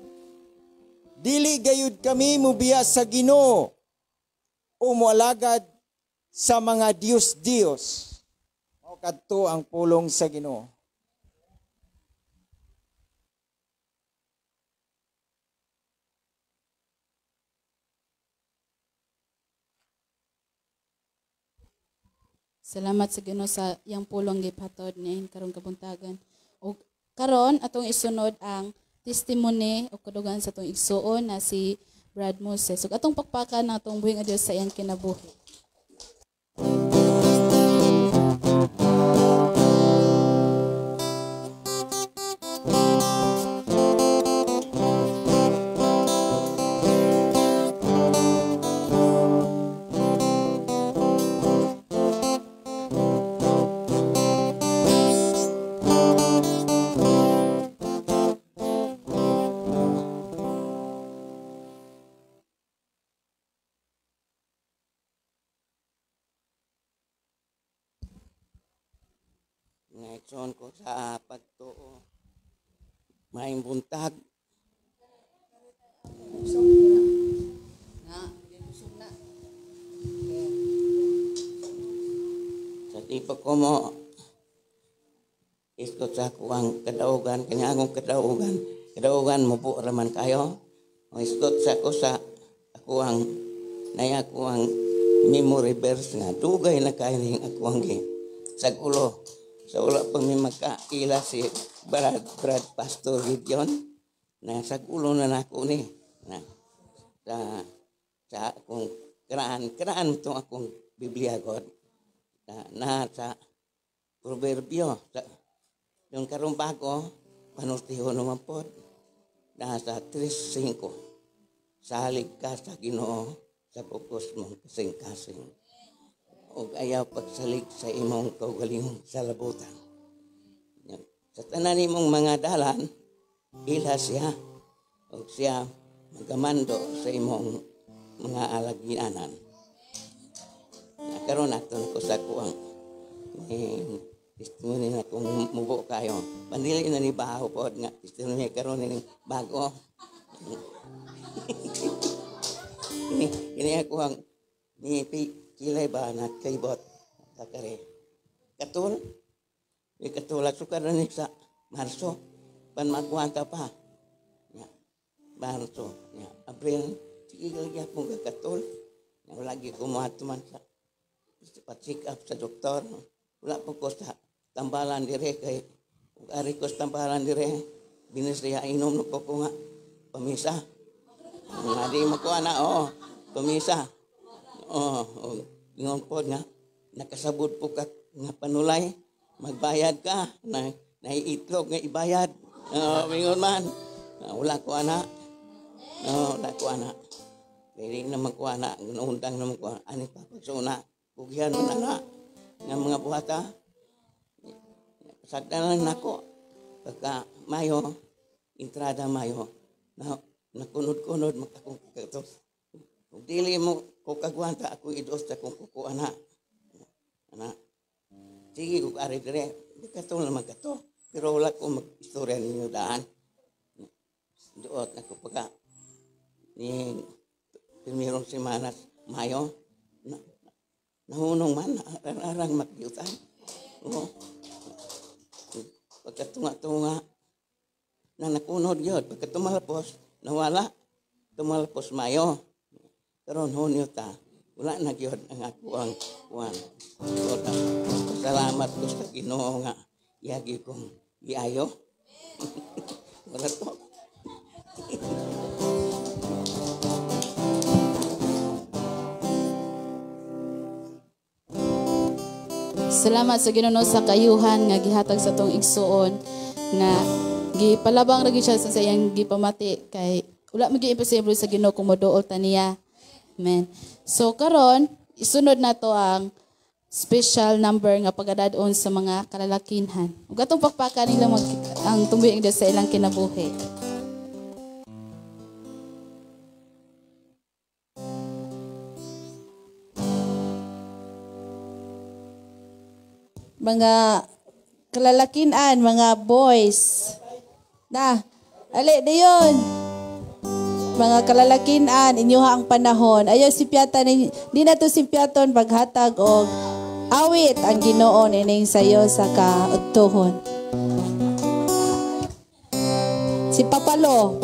dili gayud kami mubiya sa Ginoo o moalagad sa mga Diyos-Diyos. O kadto ang pulong sa Ginoo. Salamat sa Ginoo sa iyang pulong gipatod niya karong kabuntagan. O karon atong isunod ang testimony o kadugan sa atong igsuon na si Brad Moses. Ug atong pakpakan ang atong buhi nga Dios sa iyang kinabuhi. Ngayon ko sa pagtuo, maayong buntag. Sa tipo ko mo, iskot sa kuwang kadaugan, kanya akong kadaugan mo po raman kayo. Iskot sa ko sa akuang, naya akuang memory verse nga, dugay na kayo ng akuang sa ulo. Sa wala pa may magkaila si Brad Pastor Gideon na sa ulo na nako ni na sa akong karaan itong akong Biblia God na sa Proverbio sa, yung karong bago panultiho naman po na sa 3:5, salig ka sa Ginoo sa bukos mong kasing-kasing og ayaw pagsalig sa imong kaugalingong salabutan. Sa tanan nimong mga dalan, ila siya, og siya magamando sa imong mga alagianan. Karon aton ko sa kuang testimony na kung mubo kayo. Pandili na ni baho pod nga testimony karon ning bago. Ini ako ang ni kilay ba na kaibot kakare katul ni katulak sukar na ni sa Marso pan magwanta pa ya Marso ya April sige gyapon ka katul ya lagi kumuhat man sa pa-check up sa doktor. Wala po ko sa tambalan dire kay ari ko sa tambalan dire binisriya inom no ko nga pamisa nga di makuha na oo pamisa. Oh, ingon po nga nakasabot po ka nga panulay, magbayad ka na naiitlog nga ibayad. Ingon man. Wala ko ana. Wala ko ana. Dili naman ko ana, undang naman ko ani pa pagsuna. Bugyan man ana nga mga buhata. Sagdan lang nako pagka Mayo, entrada Mayo, na nakunod-kunod makakong kato. Kung dili mo ko kagwanta ako idos sa kong kuko ana. Ana. Sige ko ari dire, di kato naman kato. Pero wala ko mag-istorya ninyo daan. Duot ako pagka ni primerong semanas Mayo, nahunong man, arang magyutan. Oo. Pagkatunga-tunga, na nakunod yun. Pagka tumalpos, nawala. Tumalpos Mayo. Karon Hunyo ta, Wala na gyud ang ako ang kuan. So, salamat ko sa Ginoo nga yagi kong giayo. Wala to. Salamat sa Ginoo sa kayuhan nga gihatag sa tong igsuon nga gipalabang ra gyud siya sa iyang gipamati kay wala man gyud imposible sa Ginoo kung moduol ta niya. Amen. So karon isunod na to ang special number nga pagadadon sa mga kalalakinhan. Ug atong pakpakan nila ang tumbuing Dios sa ilang kinabuhi. Mga kalalakinan, mga boys. Na, ali, dayon. Mga kalalakinan, inyuha ang panahon. Ayaw si Piata, di na to si Piaton paghatag og awit ang Ginoo ining sayo sa kaudtuhon. Si Papalo.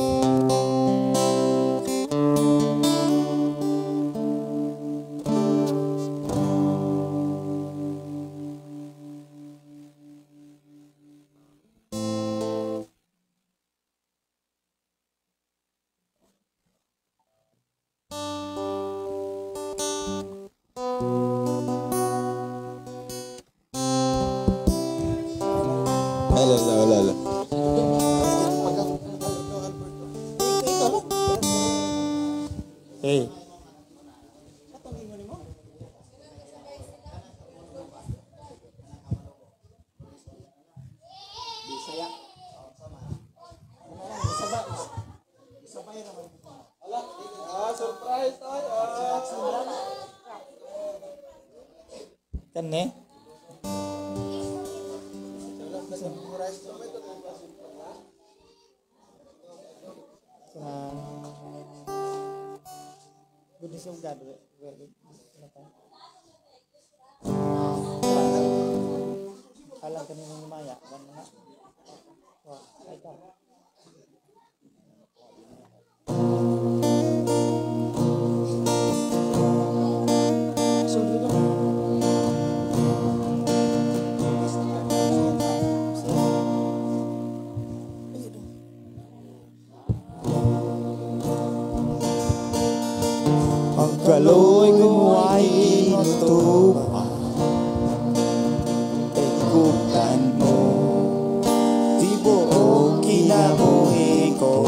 Wala. Hey. Surprise tayo. Kane? Goodness of God. Alam kami ng Maya. Kaloy kumuhay inutupan, ikutan mo, tibuok kinabuhi ko.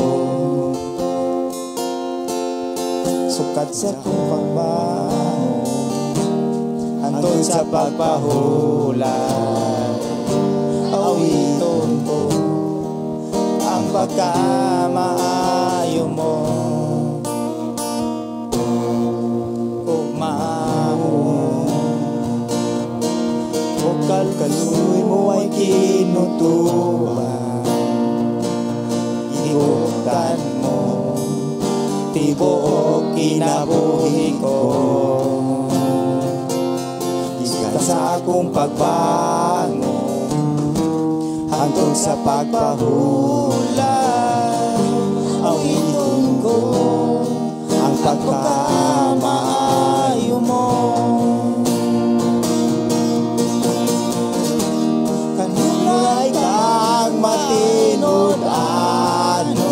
Sukat sa kong pagbangon, hantod sa pagpahulay, awiton ko ang pagkamaayo mo. Kaloy mo ay kinutuban, ikutan mo, tibuok kinabuhi ko. Gikan sa akong pagbangon, hangtod sa pagpahulay, awiton ko ang pagkamaayo mo. Kanunay kang matinud-ano,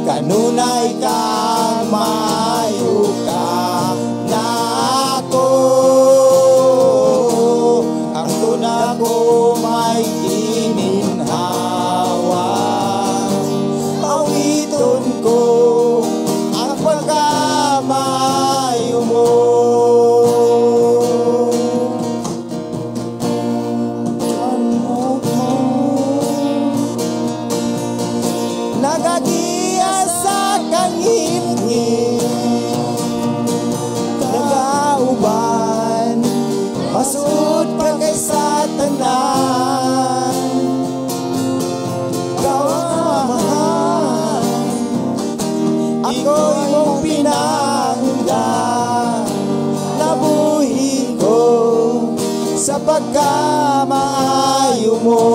kanunay kang maayo ka nako. Ang tuna ko may gininhawa, awiton ko ang pagkamaayo mo. Nagagiya sa kangingin, nagauban, masud pa kay Satanan. Ikaw ang mahal, ako'y mong pinangga, nabuhi ko sa pagkamaayo mo.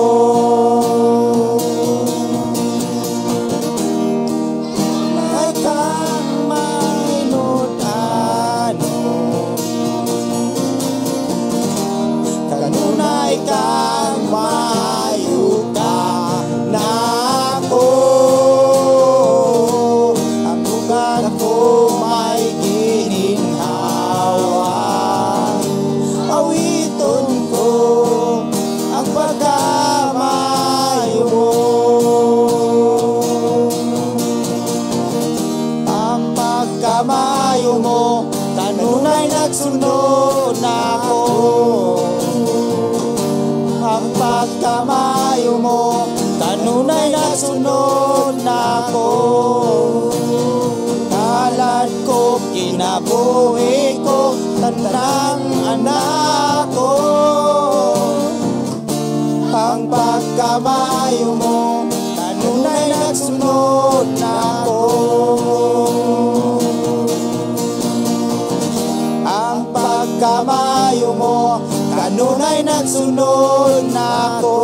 Kanunay nagsunod nako.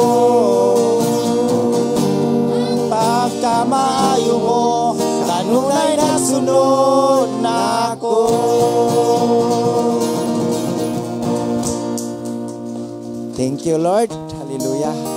Pagkamaayo mo, kanunay nagsunod nako. Thank you, Lord. Hallelujah.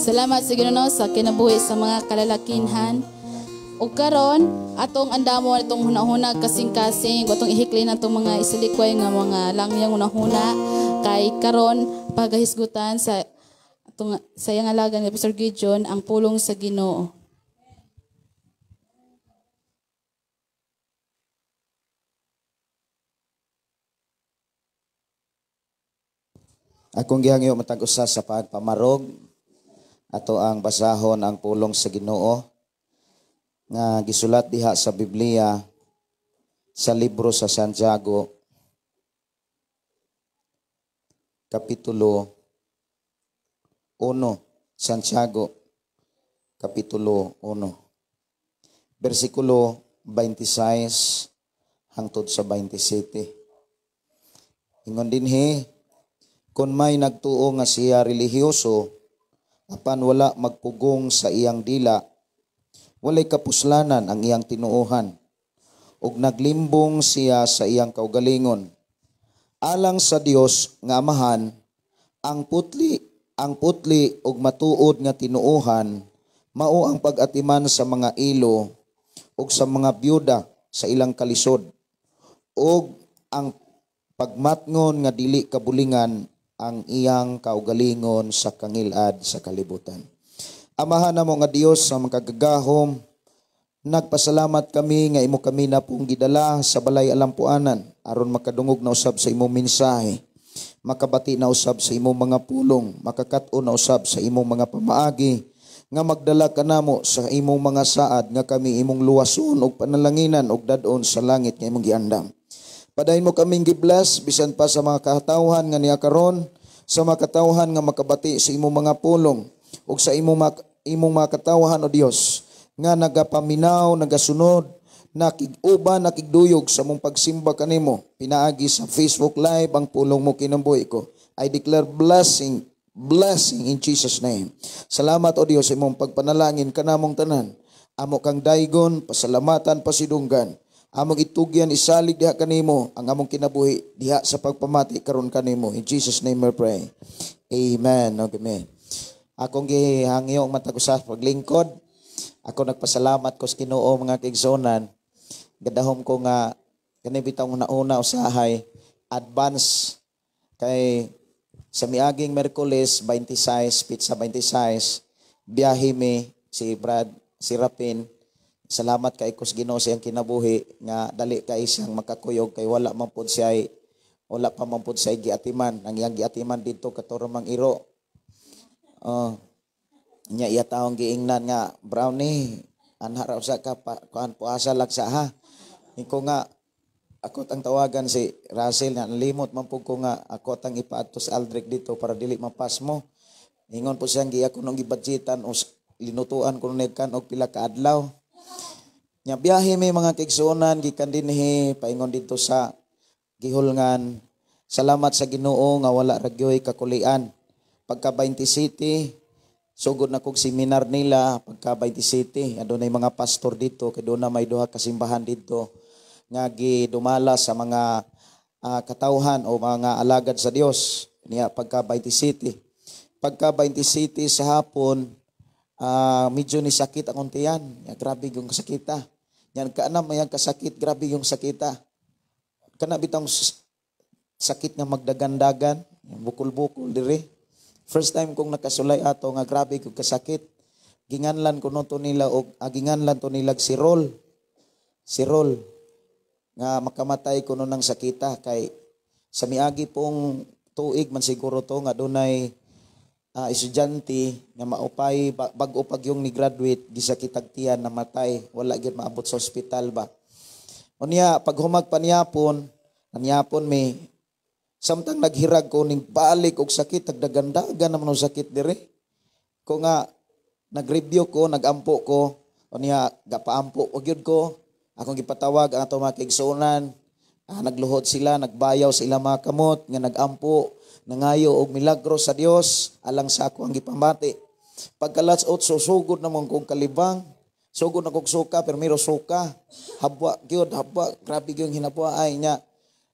Salamat sa Ginoo sa kinabuhi sa mga kalalakinhan. Ug karon atong andamo atong hunahuna kasing-kasing atong ihiklin atong mga isilikway nga mga langyang hunahuna kay karon pagahisgutan sa atong sa iyang alagan ni Pastor Gideon ang pulong sa Ginoo. Akong gihangyo matag usa sa pagpamarog ato ang basahon ang pulong sa Ginoo nga gisulat diha sa Biblia sa libro sa Santiago kapitulo 1, Santiago kapitulo 1 bersikulo 26 hangtod sa 27. Ingon dinhi, kon may nagtuo nga siya relihiyoso apan wala magpugong sa iyang dila, walay kapuslanan ang iyang tinuohan, ug naglimbong siya sa iyang kaugalingon. Alang sa Dios nga Amahan, ang putli ug matuod nga tinuohan mao ang pag-atiman sa mga ilo ug sa mga byuda sa ilang kalisod, ug ang pagmatngon nga dili kabulingan ang iyang kaugalingon sa kangilad sa kalibutan. Amahan namo nga Dios sa makagagahom, nagpasalamat kami nga imo kami na pong gidala sa balay alampuanan aron makadungog na usab sa imong mensahe, makabati na usab sa imong mga pulong, makakat-on na usab sa imong mga pamaagi, nga magdala kanamo sa imong mga saad nga kami imong luwason og panalanginan og dad-on sa langit nga imong giandam. Padayon mo kaming gibless bisan pa sa mga katawhan nga niya karon, sa mga katawhan nga makabati sa imong mga pulong ug sa imong mga katawhan o Dios nga nagapaminaw, nagasunod, nakig-uban, nakigduyog sa mong pagsimba kanimo. Pinaagi sa Facebook Live ang pulong mo kinambuhi ko. I declare blessing, blessing in Jesus name. Salamat o Dios sa imong pagpanalangin kanamong tanan. Amo kang daygon, pasalamatan, pasidunggan. Among itugyan, isalig diha kanimo ang among kinabuhi diha sa pagpamati karon kanimo. In Jesus name we pray. Amen. Okay, amen. Akong gihangyo ang matag usa paglingkod. Ako nagpasalamat ko sa Ginoo mga kaigsuonan. Gadahom ko nga kani bitaw una-una usahay advance kay sa miaging Merkules 26 pizza 26 biyahe mi si Brad si Rapin. Salamat kay kus Ginoo sa iyang kinabuhi nga dali kay siyang makakuyog kay wala man pud siya, wala pa man pud siya giatiman. Ang iyang giatiman didto kato mang iro. Nya iya taong giingnan nga brownie anha ra usa ka kuan puasa lagsa ha. Iko nga ako tang tawagan si Russell na limot man pud ko nga ako tang ipaadto sa Aldrich dito para dili mapasmo. Ingon po siyang giya ko nung gibudgetan o linutuan ko nagkan og pila ka adlaw. Nya biyahe may mga kaigsuonan gikan dinhi paingon didto sa gihulngan. Salamat sa Ginoo nga wala ra gyoy kakulian. Pagka 27 sugod na kog seminar nila pagka 27 adunay mga pastor dito kay doon na may duha ka simbahan didto nga gidumala sa mga katawhan o mga alagad sa Dios niya pagka 27. Pagka 27 sa hapon, medyo ni sakit akong tiyan. Ya, grabe yung sakita. Yan, kaanam mayang kasakit, grabe yung sakita. Kana bitong sakit nga magdagandagan, bukol-bukol dire. First time kong nakasulay ato nga grabe kong kasakit. Ginganlan ko no to nila og ginganlan to nila si Rol. Si Rol. Nga makamatay kuno ng sakita kay sa miagi pong tuig man siguro to nga dunay estudyante nga maupay bag-o pag yung ni graduate gisakitag tiyan, namatay, wala gyud maabot sa ospital ba. Unya paghumag paniyapon, nanyapon mi, samtang naghirag ko ning balik og sakit, tagdagandagan naman og sakit dire ko nga nag-review ko, nagampo ko. Unya gapaampo og gyud ko, akong gipatawag ang atong mga kaigsuonan. Nagluhod sila, nagbayaw sa ilang mga kamot nga nagampo, nangayo og milagro sa Dios alang sa ako ang gipamati. Pagka alas 8, sugod naman kong kalibang, sugod na kog suka, pero miro suka, habwa gyud, habwa, grabe gyud hinabwa ay nya.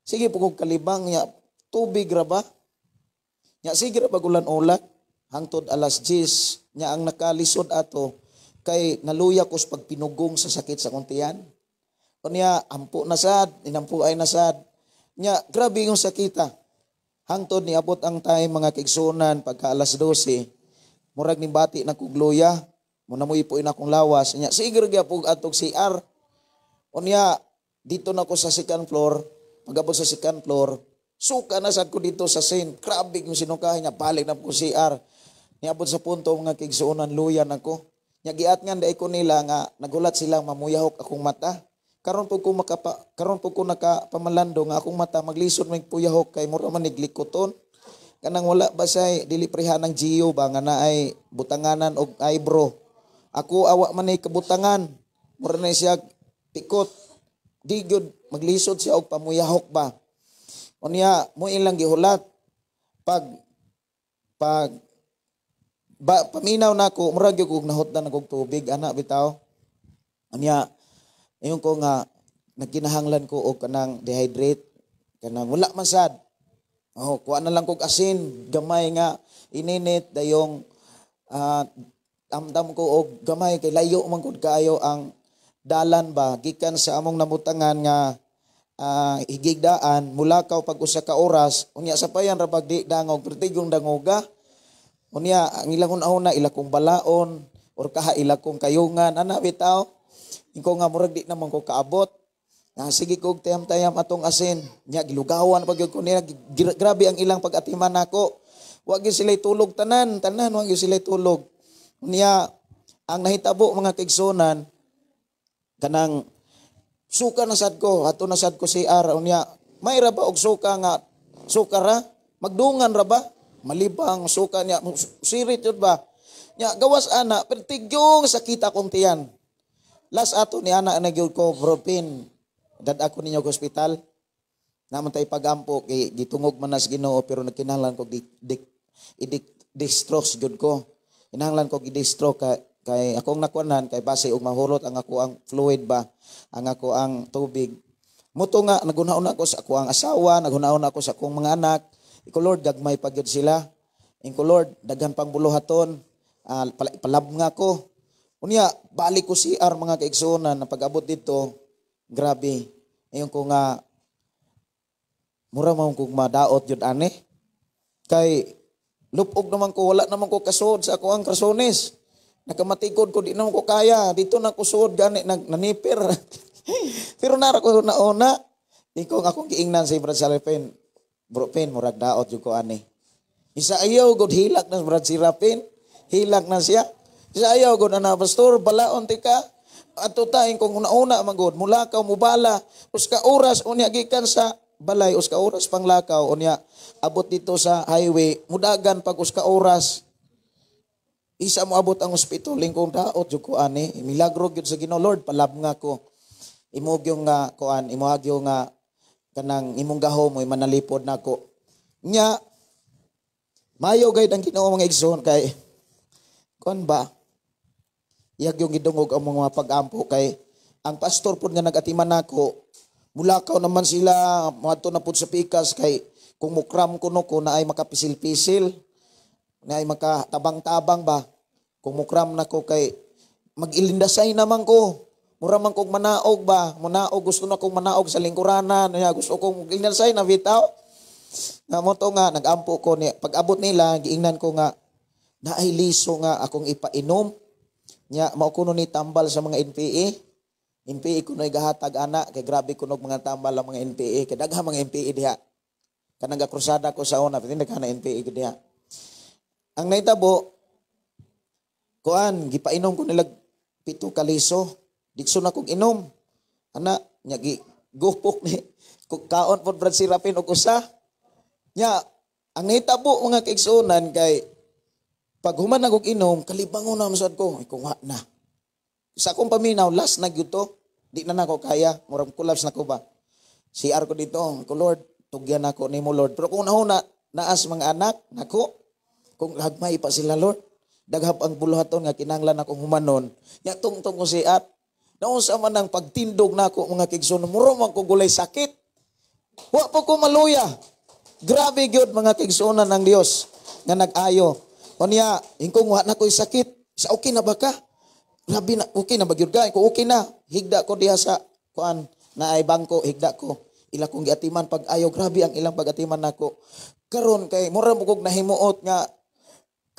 Sige po kog kalibang nya, tubig ra ba? Nya sige ra pag ulan-ulan hangtod alas 10. Nya ang nakalisod ato kay naluya ko sa pagpinugong sa sakit sa akong tiyan. Unya ampo na sad, inampo ay na sad. Nya grabe yung sakita. Hangtod niabot ang time, mga kaigsuonan, pagka alas 12, murag ni bati na kog luya, muna mo ipuin akong lawas. Nya sige ra gyapon atog CR. Unya dito na ko sa second floor, pag-abot sa second floor, suka na sad ko dito sa Saint. Grabe yung sinukahin niya, balik na ko CR. Niabot sa punto, mga kaigsuonan, luya na ko. Nya giat nga dai ko nila nga nagulat silang mamuyahok akong mata. Karon po ko nakapamalando nga akong mata maglisod may puyahok kay mura man niglikoton. Kanang wala ba say dili prehan ng Gio ba nga naay butanganan og eyebrow. Ako awa man ni kabutangan. Mura na siya pikot. Di gyud maglisod siya og pamuyahok ba. Unya mo ilang gihulat pag pag ba paminaw nako, murag gyud kog nahutdan og tubig ana bitaw. Unya ingon ko nga nagkinahanglan ko og kanang dehydrate, kanang wala man sad. Oh, kuha na lang kog asin gamay nga ininit, dayong amdam ko og gamay kay layo man gud kaayo ang dalan ba gikan sa among namutangan nga higigdaan, mulakaw pag usa ka oras. Unya sa payan ra pag di dangog, pertigong dangoga. Unya ang ilang una ila kong balaon or kaha ila kong kayungan ana bitaw. Inko nga murag di naman ko kaabot. Nga sige kog tayam-tayam atong asin. Nya gilugawan pag gyud ko nila, grabe ang ilang pag-atiman nako. Wa gyud sila tulog tanan, tanan wa gyud sila tulog. Unya ang nahitabo, mga kaigsuonan, kanang suka na sad ko, ato na sad ko CR. Unya may ra ba og suka nga suka ra, magdungan ra ba? Malibang suka niya, sirit yun ba? Nya gawas ana, pertigyong sakita kong tiyan. Last ato ni ana na gyud ko, "Bro Pin, dad ako ninyo hospital." Naman tayo pagampo kay gitungog man nas Ginoo, pero nagkinahanglan ko di, di, i dextrose gyud ko. Kinahanglan ko i-dextrose kay akong nakuanan kay base og mahurot ang ako ang fluid ba, ang ako ang tubig. Muto nga naghuna-una ko sa ako ang asawa, naghuna-una ko sa akong mga anak. Iko, "Lord, gagmay pa gyud sila." Inko, "Lord, daghan pang buluhaton. Palab nga ko." Unya, balik ko CR, mga kaigsuonan, na pag-abot dito, grabe. Ingon ko nga, mura man kong madaot yun ane. Kay, lupog naman ko, wala naman ko kasuod sa ako ang krasones. Nakamatikod ko, di naman ko kaya. Dito na ko suod, gani, naniper. Pero nara ko nauna, di ko akong giingnan si Brad Salapin, "Bro Pin, murag daot yun ko ani." Isa ayaw, god hilak na Brad Sirapin. Hilak na siya. Isa ayaw, god ana, "Pastor, balaon ti ka." Ato tayong kung una-una magod, mulakaw, mubala, uska oras, unya gikan sa balay, uska oras panglakaw, unya abot dito sa highway, mudagan pag uska oras. Isa mo abot ang ospital, lingkong daot jud ko ani, milagro gyud sa Ginoo. "Lord, palab nga ko. Imo gyud nga kuan, imo agyo nga kanang imong gahom mo manalipod nako." Nya mayo gayud ang Ginoo, mga igsoon, kay kuan ba? Iyag yung gidungog ang mga pag-ampo kay ang pastor pod nga nag-atiman nako, mulakaw naman sila, moadto na pod sa pikas kay kung mukram kuno ko na ay makapisil-pisil, na ay makatabang-tabang ba. Kung mukram na ko kay mag-ilindasay naman ko. Mura man kog manaog ba, manaog, gusto na kong manaog sa lingkuranan, nya gusto kong ilindasay na bitaw. Nga mo to nga nagampo ko ni pag-abot nila, giingnan ko nga naay liso nga akong ipainom. Nya mao kuno ni tambal sa mga NPA. NPA kuno gahatag ana kay grabe kuno mga tambal ang mga NPA kay daghan mga NPA diha. Kanang gakrusada ko sa una, pati daghan na NPA gud diha. Ang nahitabo kuan, gipainom ko nila 7 ka liso. Ditso na kog inom. Ana, nya gi gupok ni kaon pod Brad Serapin og usa. Nya ang nahitabo mga kaigsuonan kay pag human na kog inom, kalibangon na masad ko, ay kung na. Sa akong paminaw, last na gyud to. Di na nako kaya, murag collapse na ko ba. CR ko dito, ko Lord, tugyan nako nimo Lord. Pero kung nahuna, naas mga anak nako, kung hagmay pa sila Lord, daghap ang buluhaton nga kinahanglan akong humanon. Nya tungtong ko siat. Naunsa man ang pagtindog nako mga kaigsuonan, muro man ko gulay sakit. Wa po ko maluya. Grabe gyud mga kaigsuonan ng Dios nga nag-ayo. Unya, ingkong wa na ko'y sakit. Sa okay na ba ka? Grabe na, okay na ba gyud ka? Kung okay na, higda ko diha sa kuan na ay bangko, higda ko. Ila kong giatiman pag ayo, grabe ang ilang pagatiman nako. Karon kay mura mo kog nahimuot nga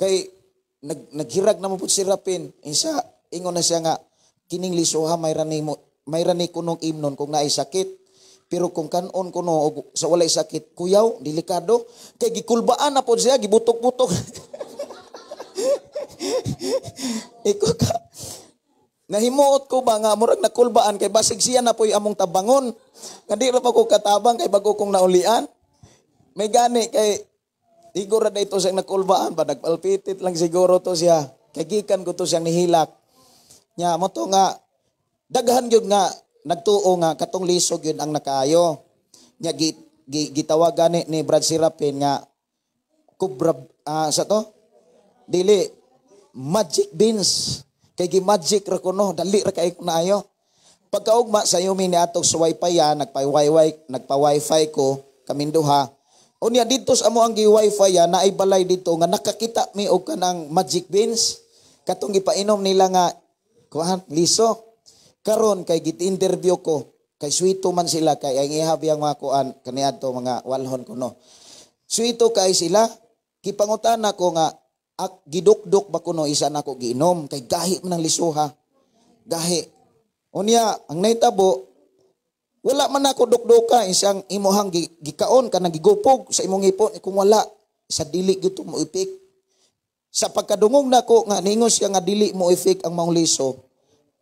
kay naghirag na mo pud si Rapin. Isa ingon na siya nga kining lisuha may rani mo, may rani kunong imnon kung naay sakit. Pero kung kanon kuno og sa walay sakit, kuyaw, delikado. Kay gikulbaan na pod siya, gibutok-butok. Iko ka. Nahimuot ko ba nga murag nakulbaan kay basig siya na po'y among tabangon. Nga di ra pa ko katabang kay bago kong naulian. May gani kay igor ra dito siyang nakulbaan ba, nagpalpitit lang siguro to siya. Kay gikan ko to siyang nihilak. Nya mo to nga daghan gyud nga nagtuo nga katong lisog yun ang nakaayo. Nya gitawag gani ni Brad Serapin nga kubra, sa to? Dili magic beans. Kay gi-magic ra kuno, dali ra kay naayo. Pagkaugma sa yumi ni atog sa wifi ya, nagpa-wifi, nagpa-wifi ko kaming duha. Unya didto sa amo ang gi-wifi ya, naay balay didto nga nakakita mi og kanang magic beans. Katong gipainom nila nga kuan liso. Karon kay git-interview ko, kay sweeto man sila kay ang ihabi ang mga kuan kaniadto mga walhon kuno. Sweeto kay sila, gipangutana ko nga ak gidukduk ba kuno isa nako giinom kay gahi man ang lisuha. Gahi. Unya ang nahitabo wala man ako dukduka isang imuhang gikaon kanang gigupog sa imong ipon kung wala sa dili gyud mo epek. Sa pagkadungog nako nga ningon siya nga dili mo effect ang maong liso,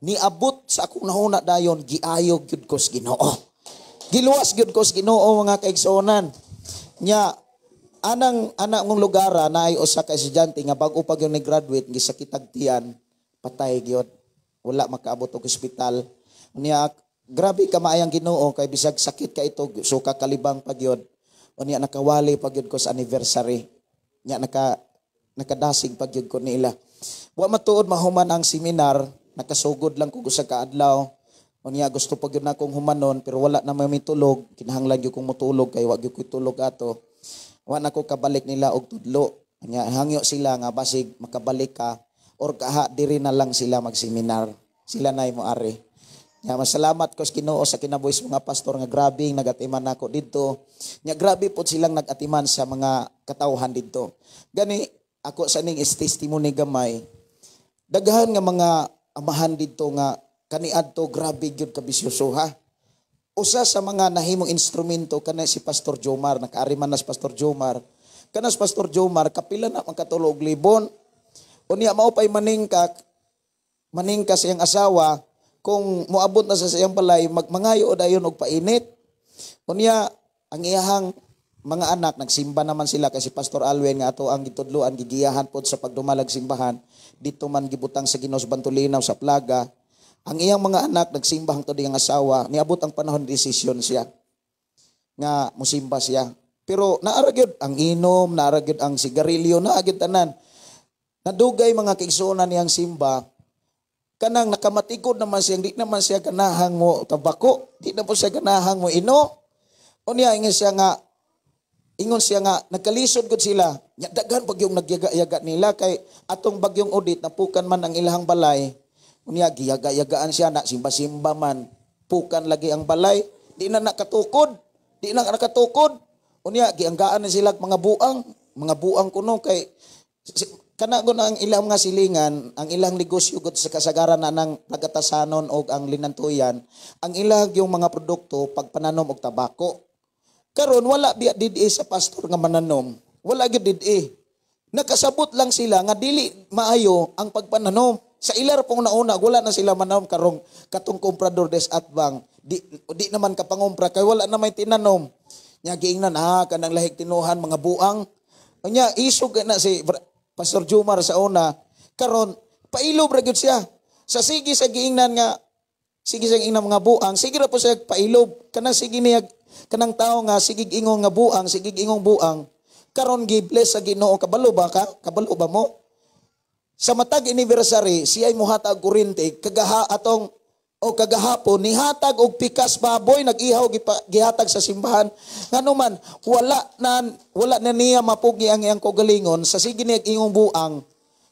niabot sa akong nahuna dayon giayo gyud ko sa Ginoo. Giluwas gyud ko sa Ginoo mga kaigsuonan. Nya anang anak ngong lugara na ay usa ka estudyante nga bag-o pa gyud ni graduate gisakitag tiyan, patay gyud, wala makaabot og ospital. Unya grabe ka maayang Ginoo kay bisag sakit ka ito suka kalibang pa gyud. Unya nakawali pa gyud ko sa anniversary. Nya nakadasig pa gyud ko nila. Wa matuod mahuman ang seminar, nakasugod lang ko usa ka adlaw. Unya gusto pa gyud nakong humanon pero wala na may mitulog, kinahanglan gyud kong motulog kay wa gyud ko tulog ato. Wa na ko kabalik nila og tudlo. Nya hangyo sila nga basig makabalik ka or kaha diri na lang sila magseminar. Sila nay mo ari. Nya masalamat ko sa Ginoo sa kinabuhi sa mga pastor nga grabe nagatiman nako didto. Nya grabe pod silang nagatiman sa mga katawhan didto. Gani ako sa ning testimony gamay. Daghan nga mga amahan didto nga kaniadto grabe gyud ka bisyoso ha. Usa sa mga nahimong instrumento kana si Pastor Jomar, nakaari man na si Pastor Jomar. Kana si Pastor Jomar kapila na magkatulo og libon. Unya mao pay maningka, maningka sa iyang asawa kung moabot na sa iyang balay magmangayo dayon og painit. Unya ang iyahang mga anak nagsimba naman sila kasi Pastor Alwen nga ato ang gitudloan gigiyahan pod sa pagdumalag simbahan dito man gibutang sa Ginoo sa Bantulinaw sa Plaga. Ang iyang mga anak nagsimba hangtod iyang asawa, niabot ang panahon desisyon siya nga musimba siya. Pero naara gyud ang inom, naara gyud ang sigarilyo, naa gyud tanan. Nadugay mga kaigsuonan niyang simba, kanang nakamatikod naman siya, di naman siya ganahang mo tabako, di na po siya ganahang mo ino. Unya ingon siya nga nagkalisod gud sila. Nya daghan bagyong nagyaga-yaga nila kay atong bagyong audit napukan man ang ilahang balay. Unya giyaga-yagaan siya na simba-simba man, pukan lagi ang balay, di na nakatukod, di na nakatukod. Unya gianggaan na sila mga buang kuno kay Kana gud ang ilang mga silingan, ang ilang negosyo gud sa kasagaran na ng pagatasanon og ang linantuyan, ang ilang yung mga produkto pagpananom og tabako. Karon wala biya did sa pastor nga mananom. Wala gyud did. Nakasabot lang sila nga dili maayo ang pagpananom. Sa ilar pong nauna, wala na sila mananom karong katong komprador des atbang. Di naman ka pangumpra kay wala na may tinanom. Nya giingnan kanang lahig tinuhan mga buang. Nya isog na si Pastor Jumar sa una, karon pailob ra gyud siya. Sa sige sa giingnan nga sige sa giingnan mga buang, sige ra po siya pailob. Kanang sige niya kanang tawo nga sige ingong nga buang, sige ingong buang. Karon gi-bless sa Ginoo, kabalo ba ka? Kabalo ba mo? Sa matag anniversary, siya ay muhatag kuryente kagaha atong o kagahapon nihatag og pikas baboy nag-ihaw gihatag sa simbahan. Ngano man wala na niya mapugi ang iyang kaugalingon sa sige niya ingong buang.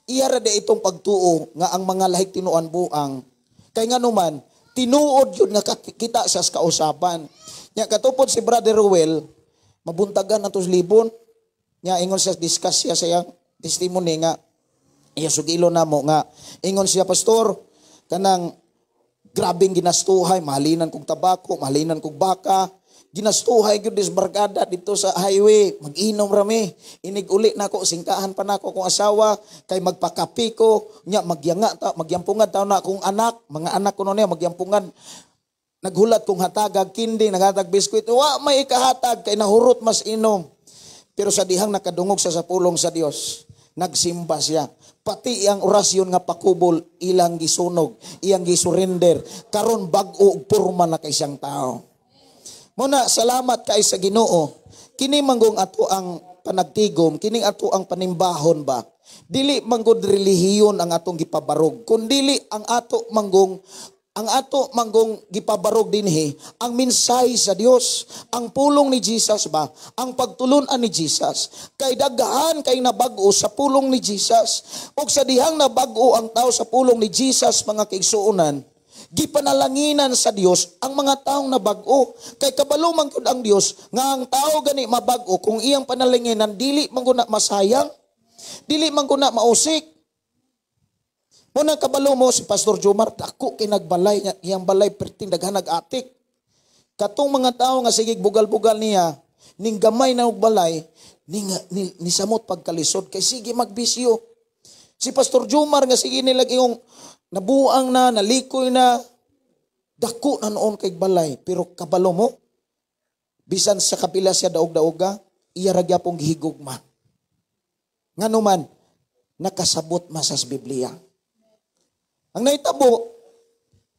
Iya ra di itong pagtuo nga ang mga lahig tinuan buang. Kay ngano man tinuod yun nga kita sa kausaban. Nya katupod si Brother Ruel mabuntagan nato sa libon. Nya ingon siya, discuss siya sa iyang testimony nga iya sugilo namo nga ingon siya, "Pastor, kanang grabeng ginastuhay, mahalinan kog tabako, mahalinan kog baka, ginastuhay gyud dis barkada dito sa highway, mag-inom rami, inig uli nako singkahan pa nako akong asawa kay magpakapi ko, nya magyanga ta, magyampungan ta na akong anak, mga anak ko niya magyampungan, naghulat kong hatagag kindi, naghatag biskwit, wa may ikahatag kay nahurot mas inom." Pero sa dihang nakadungog sa pulong sa Dios, nagsimba siya. Pati iyang orasyon nga pakubol, ilang gisunog, iyang gisurrender. Karon bag-o og porma na kay siyang tao. Muna, salamat kay sa Ginoo. Kini manggong ato ang panagtigom, kining ato ang panimbahon ba. Dili manggod relihiyon ang atong gipabarog, kundili ang ato manggong gipabarog dinhi ang mensahe sa Dios, ang pulong ni Jesus ba, ang pagtulunan ni Jesus. Kay daghan kay nabag-o sa pulong ni Jesus. Ug sa dihang nabag-o ang tao sa pulong ni Jesus, mga kaigsuonan, gipanalanginan sa Dios ang mga taong nabag-o. Kay kabalo man gyud ang Dios nga ang tao gani mabag-o kung iyang panalanginan dili man guna masayang, dili man guna mausik. Muna kabalo mo si Pastor Jomar, dako kay nagbalay niya, iyang balay perting daghan nag-atik. Katong mga tao nga sige bugal-bugal niya, ning gamay na og balay, ning ni samot pagkalisod kay sige magbisyo. Si Pastor Jomar nga sige nila iyong nabuang na, nalikoy na, dako na noon kay balay, pero kabalo mo, bisan sa kapila siya daog-daoga, iya ra gyapong gihigugma. Ngano man, nakasabot man sa Biblia. Ang naitabo,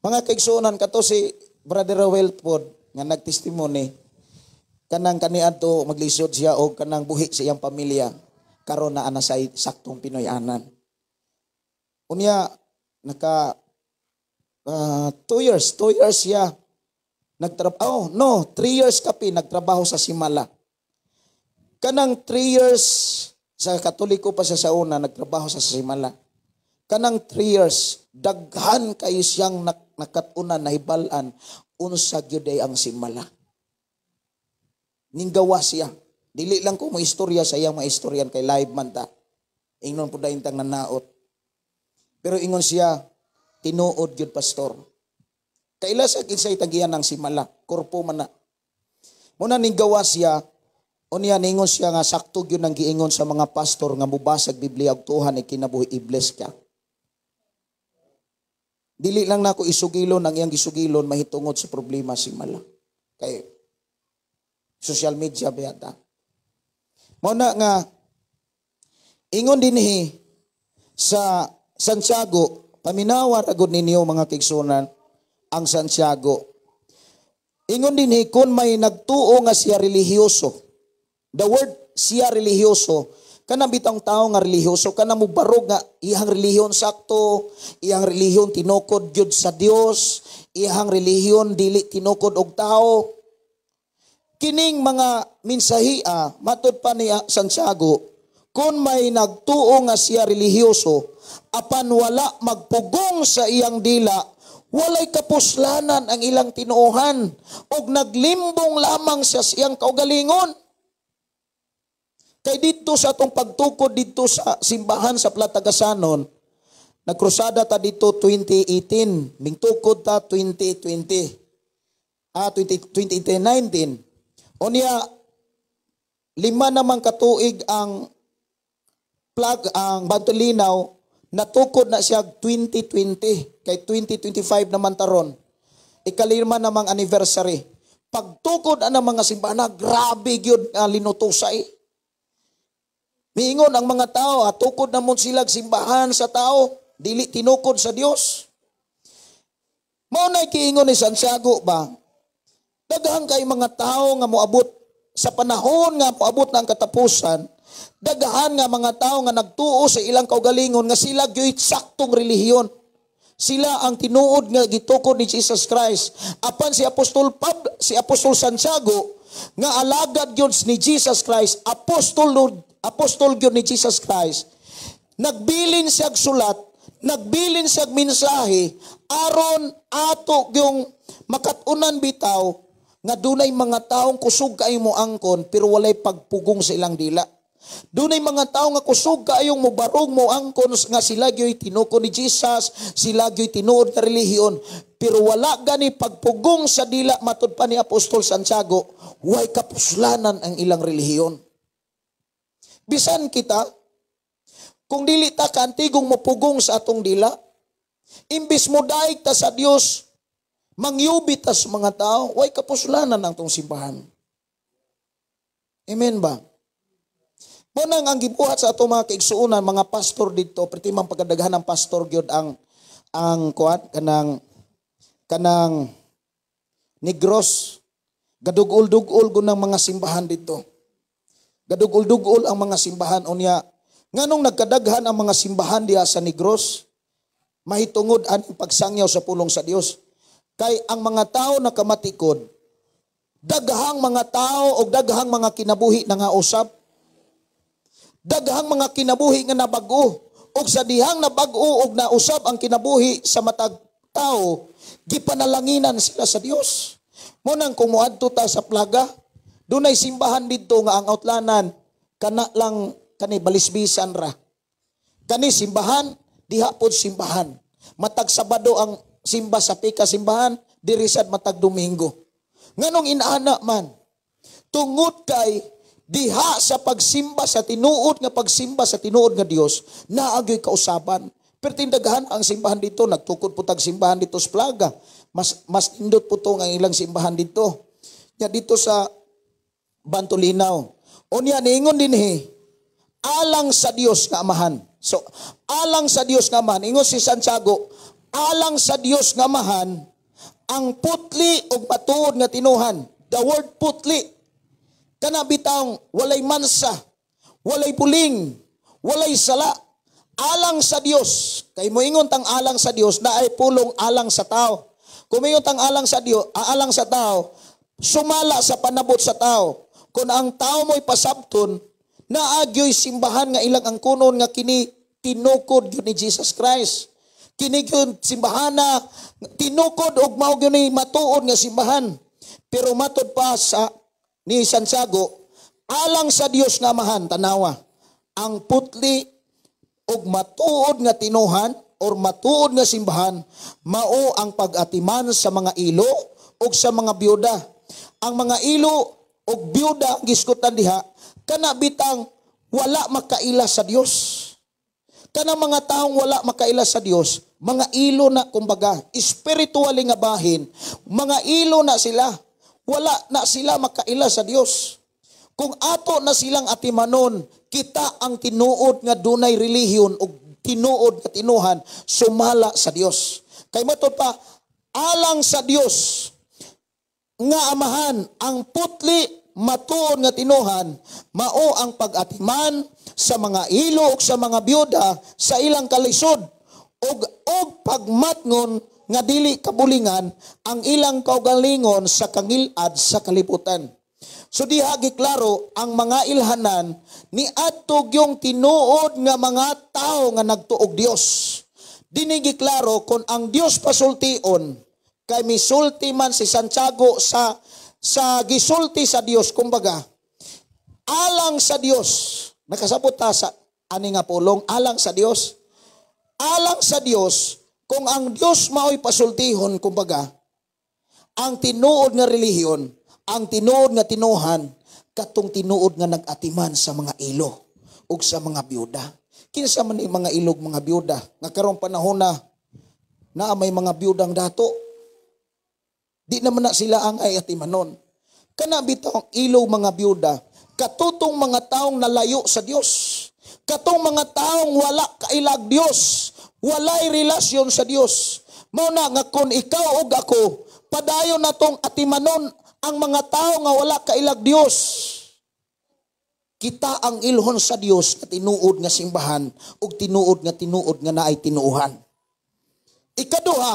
mga kaigsuonan, kato si Brother Roel pod nga nagtestimony, kanang kaniadto maglisod siya og kanang buhi sa iyang pamilya, karon naa na sa saktong Pinoy-anan. Unya naka 2 years, 2 years siya nagtrabaho, oh, no, 3 years kapi nagtrabaho sa Simala. Kanang 3 years sa Katoliko pa siya sa una, nagtrabaho sa Simala. Kanang 3 years, daghan kayo siyang nakatunan, nahibalan, unsa gyud ay ang simala. Ninggawa siya. Dili lang ko mo istorya sa iyang mga istoryan kay live man ta. Ingnon po dayon tang nanaot. Pero ingon siya, "Tinuod gyud, Pastor." Kaila sa kinsay tagiyan ng simala, korpo man na. Muna ninggawa siya, unya ningon siya nga sakto gyud ang giingon sa mga pastor nga mubasag Biblia og tuhan ay kinabuhi, i-bless ka. Dili lang nako isugilon ang iyang gisugilon mahitungod sa problema si Mala. Kay social media ba. Mao na nga ingon dinhi sa Santiago, paminawa ra gud ninyo, mga kaigsuonan, ang Santiago. Ingon dinhi, kung may nagtuo nga siya relihiyoso. The word siya relihiyoso, kanang bitang tao nga relihiyoso, kanang mubarog nga iyang relihiyon sakto, iyang relihiyon tinukod gyud sa Dios, iyang relihiyon dili tinukod og tao. Kining mga minsahia, matud pa ni Santiago, kung may nagtuo nga siya relihiyoso, apan wala magpugong sa iyang dila, walay kapuslanan ang ilang tinuohan, ug naglimbong lamang siya sa iyang kaugalingon. Kay dito sa atong pagtukod dito sa simbahan sa Platagasanon, nagkrusada ta dito 2018, mingtukod ta 2020. 2019. Unya 5 naman katuig ang plug ang Bantulinaw, natukod na siya 2020 kay 2025 naman taron. Ikalima namang anniversary. Pagtukod ang mga simbahan na, grabe gyud nga linutusay. Miingon ang mga tao, tukod na mon sila simbahan sa tao, dili tinukod sa Dios. Mao na kiingon ni Santiago ba? Daghan kay mga tao nga moabot sa panahon nga moabot na ang katapusan, daghan nga mga tao nga nagtuo sa ilang kaugalingon nga sila gyoy saktong relihiyon. Sila ang tinuod nga gitukod ni Jesus Christ. Apan si Apostol Pablo, si Apostol Santiago nga alagad gyud ni Jesus Christ, apostol gyud ni Jesus Christ. Nagbilin siyag sulat, nagbilin siyag mensahe aron ato gyung makat-unan bitaw nga dunay mga taong kusog kaayo mo angkon pero walay pagpugong sa ilang dila. Dunay mga tao nga kusog kaayong mobarog mo angkon nga sila gyoy tinukod ni Jesus, sila gyoy tinuod nga relihiyon, pero wala gani pagpugong sa dila matud pa ni Apostol Santiago, way kapuslanan ang ilang relihiyon. Bisan kita, kung dili ta kaantigong mopugong sa atong dila, imbis mo daig ta sa Dios, mangyubi ta sa mga tao, way kapuslanan ang tong simbahan. Amen ba? Mo nang ang gibuhat sa ato mga kaigsuonan, mga pastor didto, perti man pagkadaghan ng pastor gyud ang kuan kanang Negros, gadugol-dugol gud ng mga simbahan didto. Gadugol-dugol ang mga simbahan unya. Nganong nagkadaghan ang mga simbahan diha sa Negros? Mahitungod ang pagsangyaw sa pulong sa Dios. Kay ang mga tao nakamatikod, daghang mga tao og daghang mga kinabuhi na nga usab. Daghang mga kinabuhi nga nabag-o, og sa dihang nabag-o og nausab ang kinabuhi sa matag tao, gipanalanginan sila sa Dios. Mo nang kung moadto ta sa Plaga, dunay simbahan didto nga ang outlanan kana lang kani balisbisan ra. Kani simbahan, diha pod simbahan. Matag Sabado ang simba sa pika simbahan, diri sad matag Domingo. Nganong inaana man? Tungod kay diha sa pagsimba sa tinuod nga pagsimba sa tinuod nga Dios, naagyoy kausaban. Pero tindaghan ang simbahan dito, nagtukod po tag simbahan dito sa Plaga. Mas nindot po to ang ilang simbahan dito. Nya dito sa Bantulinaw. Unya niingon dinhi, alang sa Dios nga Amahan. So, alang sa Dios nga Amahan, ingon si Santiago, alang sa Dios nga Amahan, ang putli og matuod nga tinuhan. The word putli, kana bitawng walay mansa, walay puling, walay sala, alang sa Dios. Kay moingon tang alang sa Dios, naay pulong alang sa tao. Kung moingon tang alang sa Dios, alang sa tao, sumala sa panabot sa tao. Kung ang tao mo'y pasabton, naagyo'y simbahan nga ilang ang kunon nga kini tinukod gyud ni Jesus Christ. Kini gyud simbahan na tinukod og mao gyud ni matuod nga simbahan. Pero matud pa sa ni Santiago, alang sa Dios nga Amahan, tanawa, ang putli og matuod nga tinuhan or matuod nga simbahan, mao ang pag-atiman sa mga ilo og sa mga biyuda. Ang mga ilo og biyuda giskutan diha, kana bitang wala makaila sa Dios. Kana mga taong wala makaila sa Dios, mga ilo na kumbaga, spiritually nga bahin, mga ilo na sila. Wala na sila makaila sa Dios. Kung ato na silang atimanon, kita ang tinuod nga dunay relihiyon o tinuod nga tinuhan, sumala sa Dios. Kay matud pa, alang sa Dios nga Amahan, ang putli matuod nga tinuhan, mao ang pag-atiman sa mga ilo ug sa mga biyuda sa ilang kalisod og pagmatngon nga dili kabulingan ang ilang kaugalingon sa kangilad sa kalibutan. So diha giklaro ang mga ilhanan ni adto gyung tinuod nga mga tawo nga nagtuog Dios. Dini giklaro kon ang Dios pasultion, kay misulti man si Santiago sa gisulti sa Dios, kumbaga alang sa Dios. Nakasabot ta sa ani nga pulong, alang sa Dios. Alang sa Dios, kung ang Dios mao'y pasultihon, kumbaga, ang tinuod nga relihiyon, ang tinuod nga tinuhan, katong tinuod nga nag-atiman sa mga ilo ug sa mga byuda. Kinsa man ni mga ilog, mga byuda nga karong panahon na naa may mga byudang dato? Di naman na sila ang ay atimanon. Kana bitaw ang ilo, mga byuda, katutong mga taong nalayo sa Dios. Katong mga taong wala kailag Dios, walay relasyon sa Dios. Mao na nga kung ikaw ug ako, padayon natong atimanon ang mga tao nga wala kailag Dios. Kita ang ilhon sa Dios nga tinuod nga simbahan ug tinuod nga naay tinuohan. Ikaduha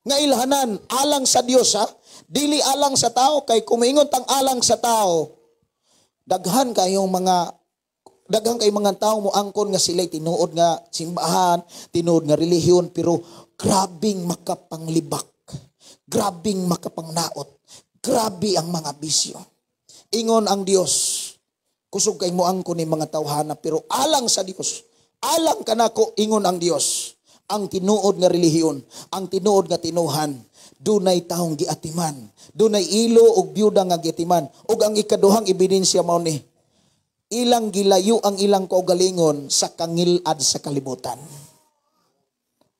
nga ilhanan alang sa Dios, ha, dili alang sa tao, kay kung moingon tang alang sa tao, daghan kay mga tao mo angkon nga sila'y tinuod nga simbahan, tinuod nga relihiyon, pero grabing makapanglibak, grabing makapangnaot, grabe ang mga bisyo. Ingon ang Dios, kusog kay mo angkon ni mga tawhana, pero alang sa Dios, alang kanako, ingon ang Dios, ang tinuod nga relihiyon, ang tinuod nga tinuhan, dunay taong giatiman, dunay ilo ug byuda nga giatiman. Ug ang ikaduhang ebidensya mao ni ilang gilayo ang ilang kaugalingon sa kangilad sa kalibutan.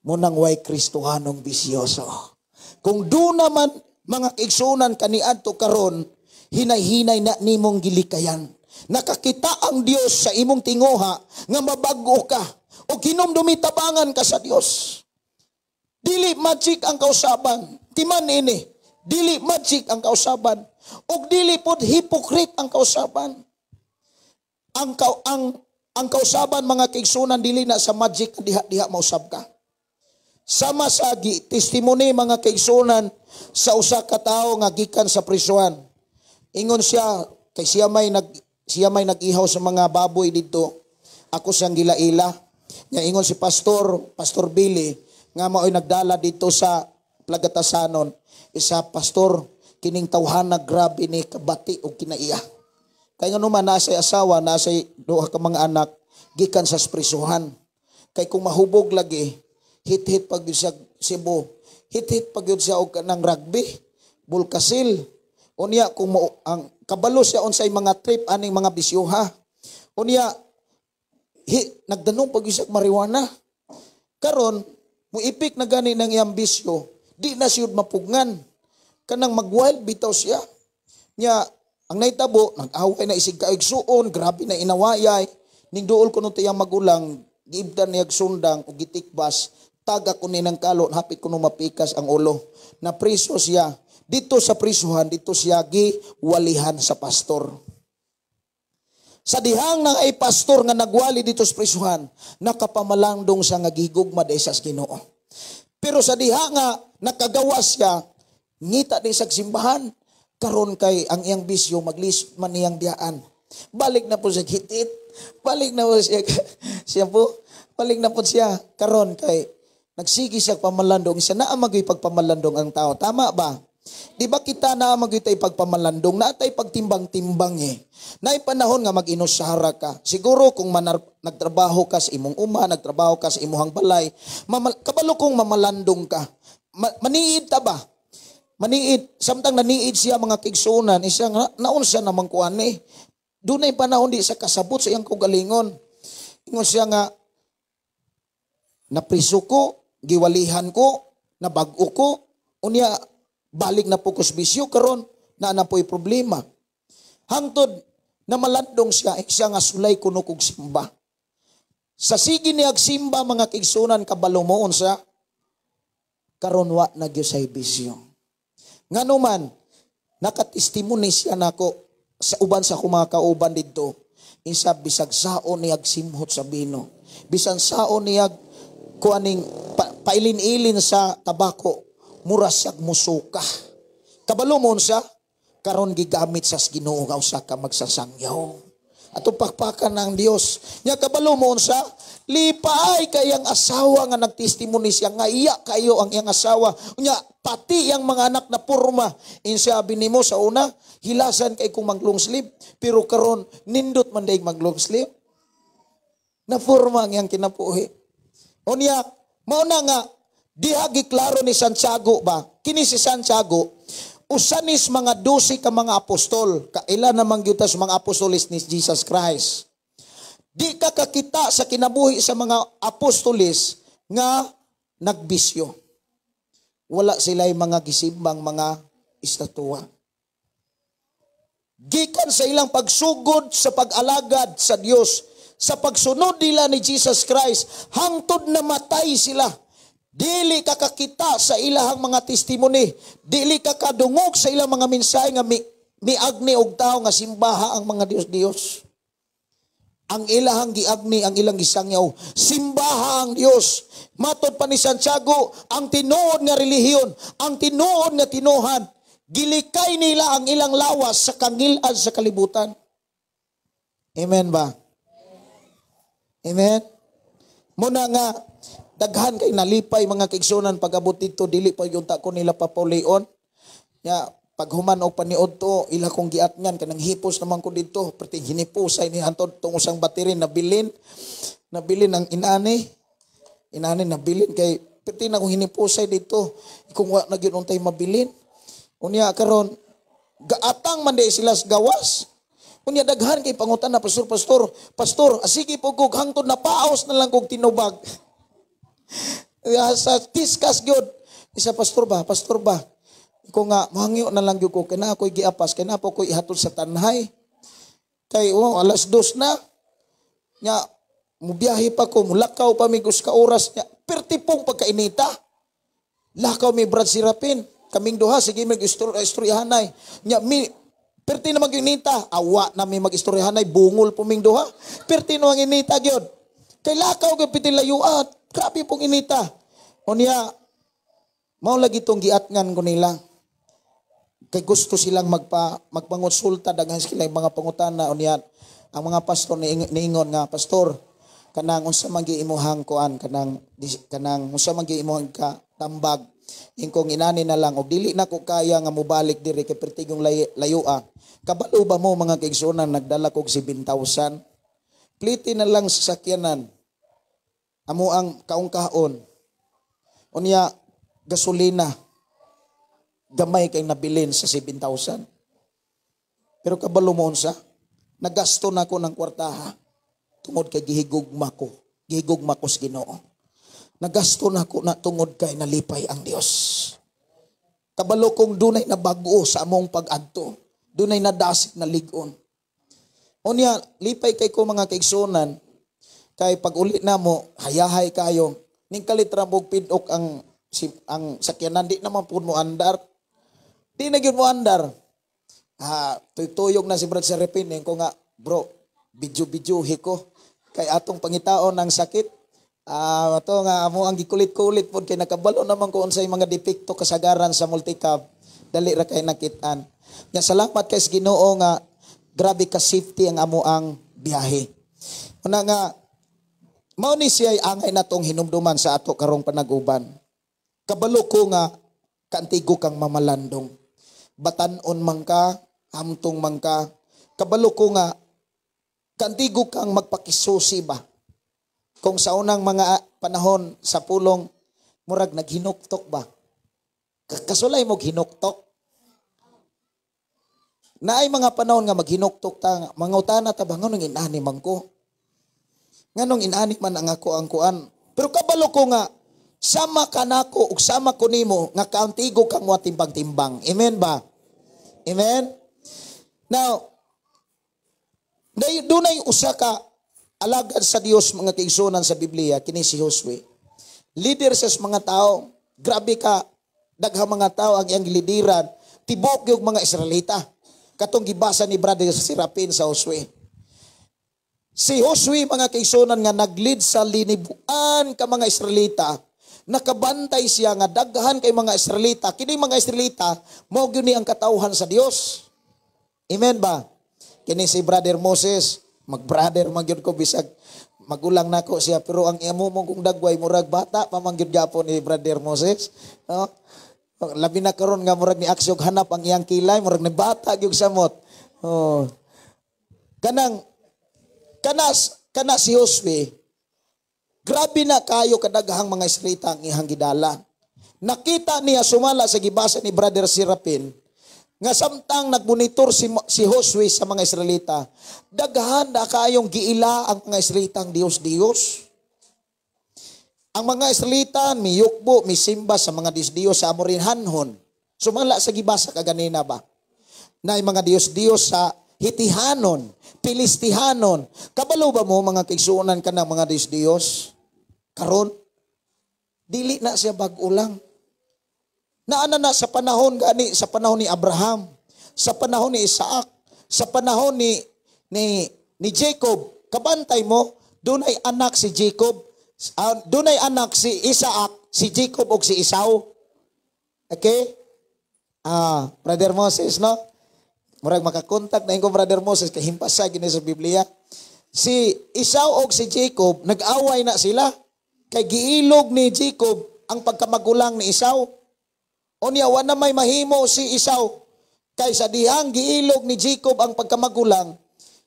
Munang way Kristohanong bisyoso. Kung do naman mga kaigsunan kaniadto karon, hinay-hinay na nimong gilikayan. Nakakita ang Dios sa imong tinguha nga mabag-o ka o hinumdumi tabangan ka sa Dios. Dili magic ang kausaban. Timan ini. Dili magic ang kausaban. Ug dili pod hypocrite ang kausaban. Ang kausaban, mga kaigsunan, dili na sa magic diha-diha mausab ka. Sama sa testimony, mga kaigsunan, sa usa ka tawo nga gikan sa prisuhan. Ingon siya kay siya may nag-ihaw sa mga baboy didto. Ako siyang gilaila. Nya ingon si Pastor Billy nga maoy nagdala dito sa Plagatasanon. Isa, "Pastor, kining tawhana grabe ni kabati og kinaiya." Kay ngano man naa say asawa, naa say duha ka mga anak gikan sa prisuhan. Kay kung mahubog lagi, hit-hit pag siya Cebu, hit-hit pag yun siya og kanang rugby, bulkasil. Unya kung mo, ang kabalo siya unsay mga trip aning mga bisyuha. Unya hi, nagdanong pag siya marijuana. Karon muipik na gani ng iyang bisyo, di na siyud mapugngan. Kanang mag-wild bitaw siya. Nya ang naitabo, nag-away na isig kaigsuon, grabe na inawayay. Ning duol kuno tiyang magulang, giibdan niyag sundang o gitikbas, taga ko ni ng kalon, hapit kuno mapikas ang ulo. Napriso siya. Dito sa prisuhan, dito siya giwalihan sa pastor. Sa dihang nang ay pastor nga nagwali dito sa prisuhan, nakapamalandong siya nga gigugma dahil sa Ginoo. Pero sa diha nga nakagawa siya, ngita din sa simbahan, karon kay ang iyang bisyo maglis man niyang biyaan. Balik na po siya hitit, balik na po siya, siya po, balik na po siya karon kay nagsige siya pamalandong siya naa magyud pagpamalandong ang tao. Tama ba? Di ba kita naa magyud tay pagpamalandong, naa tay pagtimbang-timbang eh. Naay panahon nga mag-inusara ka. Siguro kung nagtrabaho ka sa imong uma, nagtrabaho ka sa imuhang balay, kabalo kong mamalandong ka. Maniid ta ba? Maniid, samtang naniid siya, mga kigsunan, isa nga, naon siya namang kuan eh. Dunay panahon di sa kasabot sa iyang kaugalingon. Ingon siya nga, napriso ko, giwalihan ko, nabag-o ko, unya, balik na po ko sa bisyo karon, na na po'y problema. Hangtod, na malandong siya, eh, siya nga sulay kuno kog simba. Sa sige niyag simba, mga kigsunan, kabalo mo unsa, karon wa na gyud say bisyo. Ngano man, nakatestimony siya nako sa uban sa akong mga kauban didto. Isa bisag sao niyag simhot sa bino. Bisan sao niyag kuaning pailin-ilin sa tabako, mura siyag musuka. Kabalo mo siya, karon gigamit sa Ginoo nga usa ka magsasangyaw. Ato pakpakan ng Dios. Nya kabalo mo siya, lipay kay ang asawa nga nagtestimony siya nga iya kayo ang iyang asawa. Nya pati yang mga anak na purma. Insabi nimo sa una, hilasan kay kung mag long sleeve, pero karon nindot man dayg mag long sleeve. Naporma ang iyang kinabuhi. Unya, mao na nga diha giklaro ni Santiago ba? Kini si Santiago usa nis mga 12 ka mga apostol, kaila namang gyud sa mga apostoles ni Jesus Christ. Di ka kakita sa kinabuhi sa mga apostoles nga nagbisyo. Wala sila'y mga gisimbang mga estatwa. Gikan sa ilang pagsugod sa pag-alagad sa Dios, sa pagsunod nila ni Jesus Christ, hangtod na matay sila. Dili ka kakita sa ilahang mga testimony, dili ka kadungog sa ilang mga mensahe nga miagni og tao nga simbaha ang mga Dios-Dios. Ang ilahang giagni, ang ilang gisangyaw, simbaha ang Dios. Matod pa ni Santiago, ang tinuod nga relihiyon, ang tinuod nga tinuhan, gilikay nila ang ilang lawas sa kangilad sa kalibutan. Amen ba? Amen? Muna nga, daghan kay nalipay mga kaigsunan pag-abot dito, dili pa yung ko nila papulion. Ya, paghuman og paniod to, ila kong giatngan, kanang hipos naman ko dito, perting hinipusay ni hantod tong usang battery, nabilin, nabilin ang inani, inani nabilin, kay perting akong hinipusay dito, kung wa na gyud untay mabilin. Unya karon gaatang man di sila sa gawas. Unya daghan kay pangutan na, pastor, pastor, pastor, sige po kog hangtod na paos na lang kog tinubag. Ya, sa discuss gyud. Isa pastor ba, pastor ba? Ko nga mohangyo na lang gyud ko kay na ako'y giapas, kay na po ko'y ihatod sa tanhay. Kay oh, 2:00 na. Nya mubiyahe pa ko, mulakaw pa mi ka oras nya. Perti pong pagkainita. Lakaw mi Brad Sirapin. Kaming duha sige mag istoryahanay. Nya mi perti na mag-inita, awa na mi mag-istoryahanay, bungol po ming duha. Perti no ang inita gyud. Kay lakaw gyud piti layuat. Grabe pong inita. Unya mao lagi tong giatngan ko nila. Kay gusto silang magpangonsulta, daghan sila mga pangutana. Unya ang mga pastor niingon nga, pastor, kanang unsa man giimuhang kuan, kanang kanang unsa man giimuhang ka tambag, ingkong inani na lang og dili na ko kaya nga mobalik diri kay pertigong layoa. Kabalo ba mo mga kaigsuonan, nagdala kog 7,000. Pliti na lang sa sakyanan. Amo ang kaong-kaon. Unya gasolina gamay kay nabilin sa 7,000. Pero kabalo mo unsa? Nagasto na ko ng kwartaha tungod kay gihigugma ko. Gihigugma ko sa Ginoo. Nagasto na ko na tungod kay nalipay ang Dios. Kabalo kong dunay na bag-o sa among pag-adto. Dunay nadasik na lig-on. Unya, lipay kay ko mga kaigsunan, kay pag uli na mo, hayahay kayo. Ning kalit ra mog pidok ang sakyanan, di naman pud mo andar. Di na gyud mo andar. Ha, tuyog-tuyog na si Brad Serapin. Ko nga, bro, bidyo-bidyohi ko. Kay atong pangitaon ang sakit. Ato nga amo ang gikulit-kulit pod kay nakabalo naman ko unsay mga depekto kasagaran sa multicab. Dali ra kay nakit-an. Nya salamat kay sa Ginoo nga grabe ka safety ang amo ang biyahe. Una nga mao ni siya angay natong hinumduman sa ato karong panaguban. Kabalo ko nga kaantigo kang mamalandong. Batan-on man ka, hamtong man ka. Kabalo ko nga kaantigo kang magpakisusi ba. Kung sa unang mga panahon sa pulong, murag naghinuktok ba? Kasulay mo hinuktok. Naay mga panahon nga maghinuktok ta, mangutana ta ba, nganong inani man ko? Nganong inani man ang ako ang kuan? Pero kabalo ko nga, sama ka nako ug sama ko nimo nga kaantigo kang watimbang-timbang. Amen ba? Amen? Now, dunay usa ka alagad sa Dios mga kaigsunan sa Biblia, kini si Josue. Leader sa mga tao, grabe ka, daghang mga tao ang iyang gilidiran, tibok yung mga Israelita. Katong gibasa ni Brother Serapin sa Josue. Si Josue mga kaigsunan nga nag-lead sa linibuan ka mga Israelita, nakabantay siya nga daghan kay mga Israelita. Kini mga Israelita, mao gyud ni ang katawhan sa Dios. Amen ba? Kini si Brother Moses, mag-brother man gyud ko bisag magulang nako siya, pero ang imo mong kung dagway murag bata pa man gyud gapon ni Brother Moses, no? Labi na karon nga murag ni Aksyo hanap ang iyang kilay, murag ni bata gyud samot. Oh. Kanang kanas Kana si Josue, grabe na kayo kadaghang mga Israelita ang iyang gidala. Nakita niya sumala sa gibasa ni Brother Serapin, nga samtang nagmonitor si Josue sa mga Israelita, daghan na kayong giila ang mga Israelita ang Diyos-Diyos. Ang mga Israelita miyukbo, misimba sa mga Diyos-Diyos sa Amorinhanhon. Sumala sa gibasa kaganina ba? Na mga Diyos-Diyos sa Hitihanon, Pilistihanon. Kabalo ba mo mga kaigsuonan ka ng mga Diyos-Diyos? Karon, dili na siya bag-o lang. Naana na sa panahon gani, sa panahon ni Abraham, sa panahon ni Isaac, sa panahon ni Jacob. Kabantay mo, dunay anak si Jacob, dunay anak si Isaac, si Jacob og si Esau. Okay? Brother Moses, no? Murag makakontak na ko Brother Moses kay himpasa gini sa Biblia. Si Esau og si Jacob nag-away na sila kay giilog ni Jacob ang pagkamagulang ni Esau. Unya wa na may mahimo si Esau kay sa dihang giilog ni Jacob ang pagkamagulang,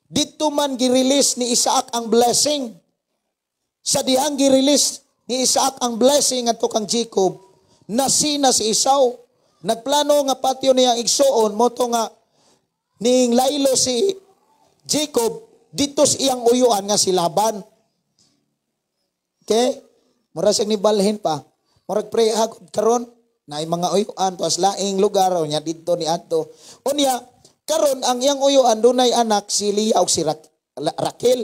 didto man gi-release ni Isaac ang blessing. Sa dihang gi-release ni Isaac ang blessing ngadto kang Jacob, nasina si Esau. Nagplano nga patyo niya ang igsuon moto nga ning laylo si Jacob dito sa iyang uyuan nga si Laban. Okay? Mura siyang nibalhin pa. Murag pray hagod karon naay mga uyuan tuas laing lugar unya didto ni adto. Unya karon ang iyang uyuan dunay anak si Leah ug si Raquel.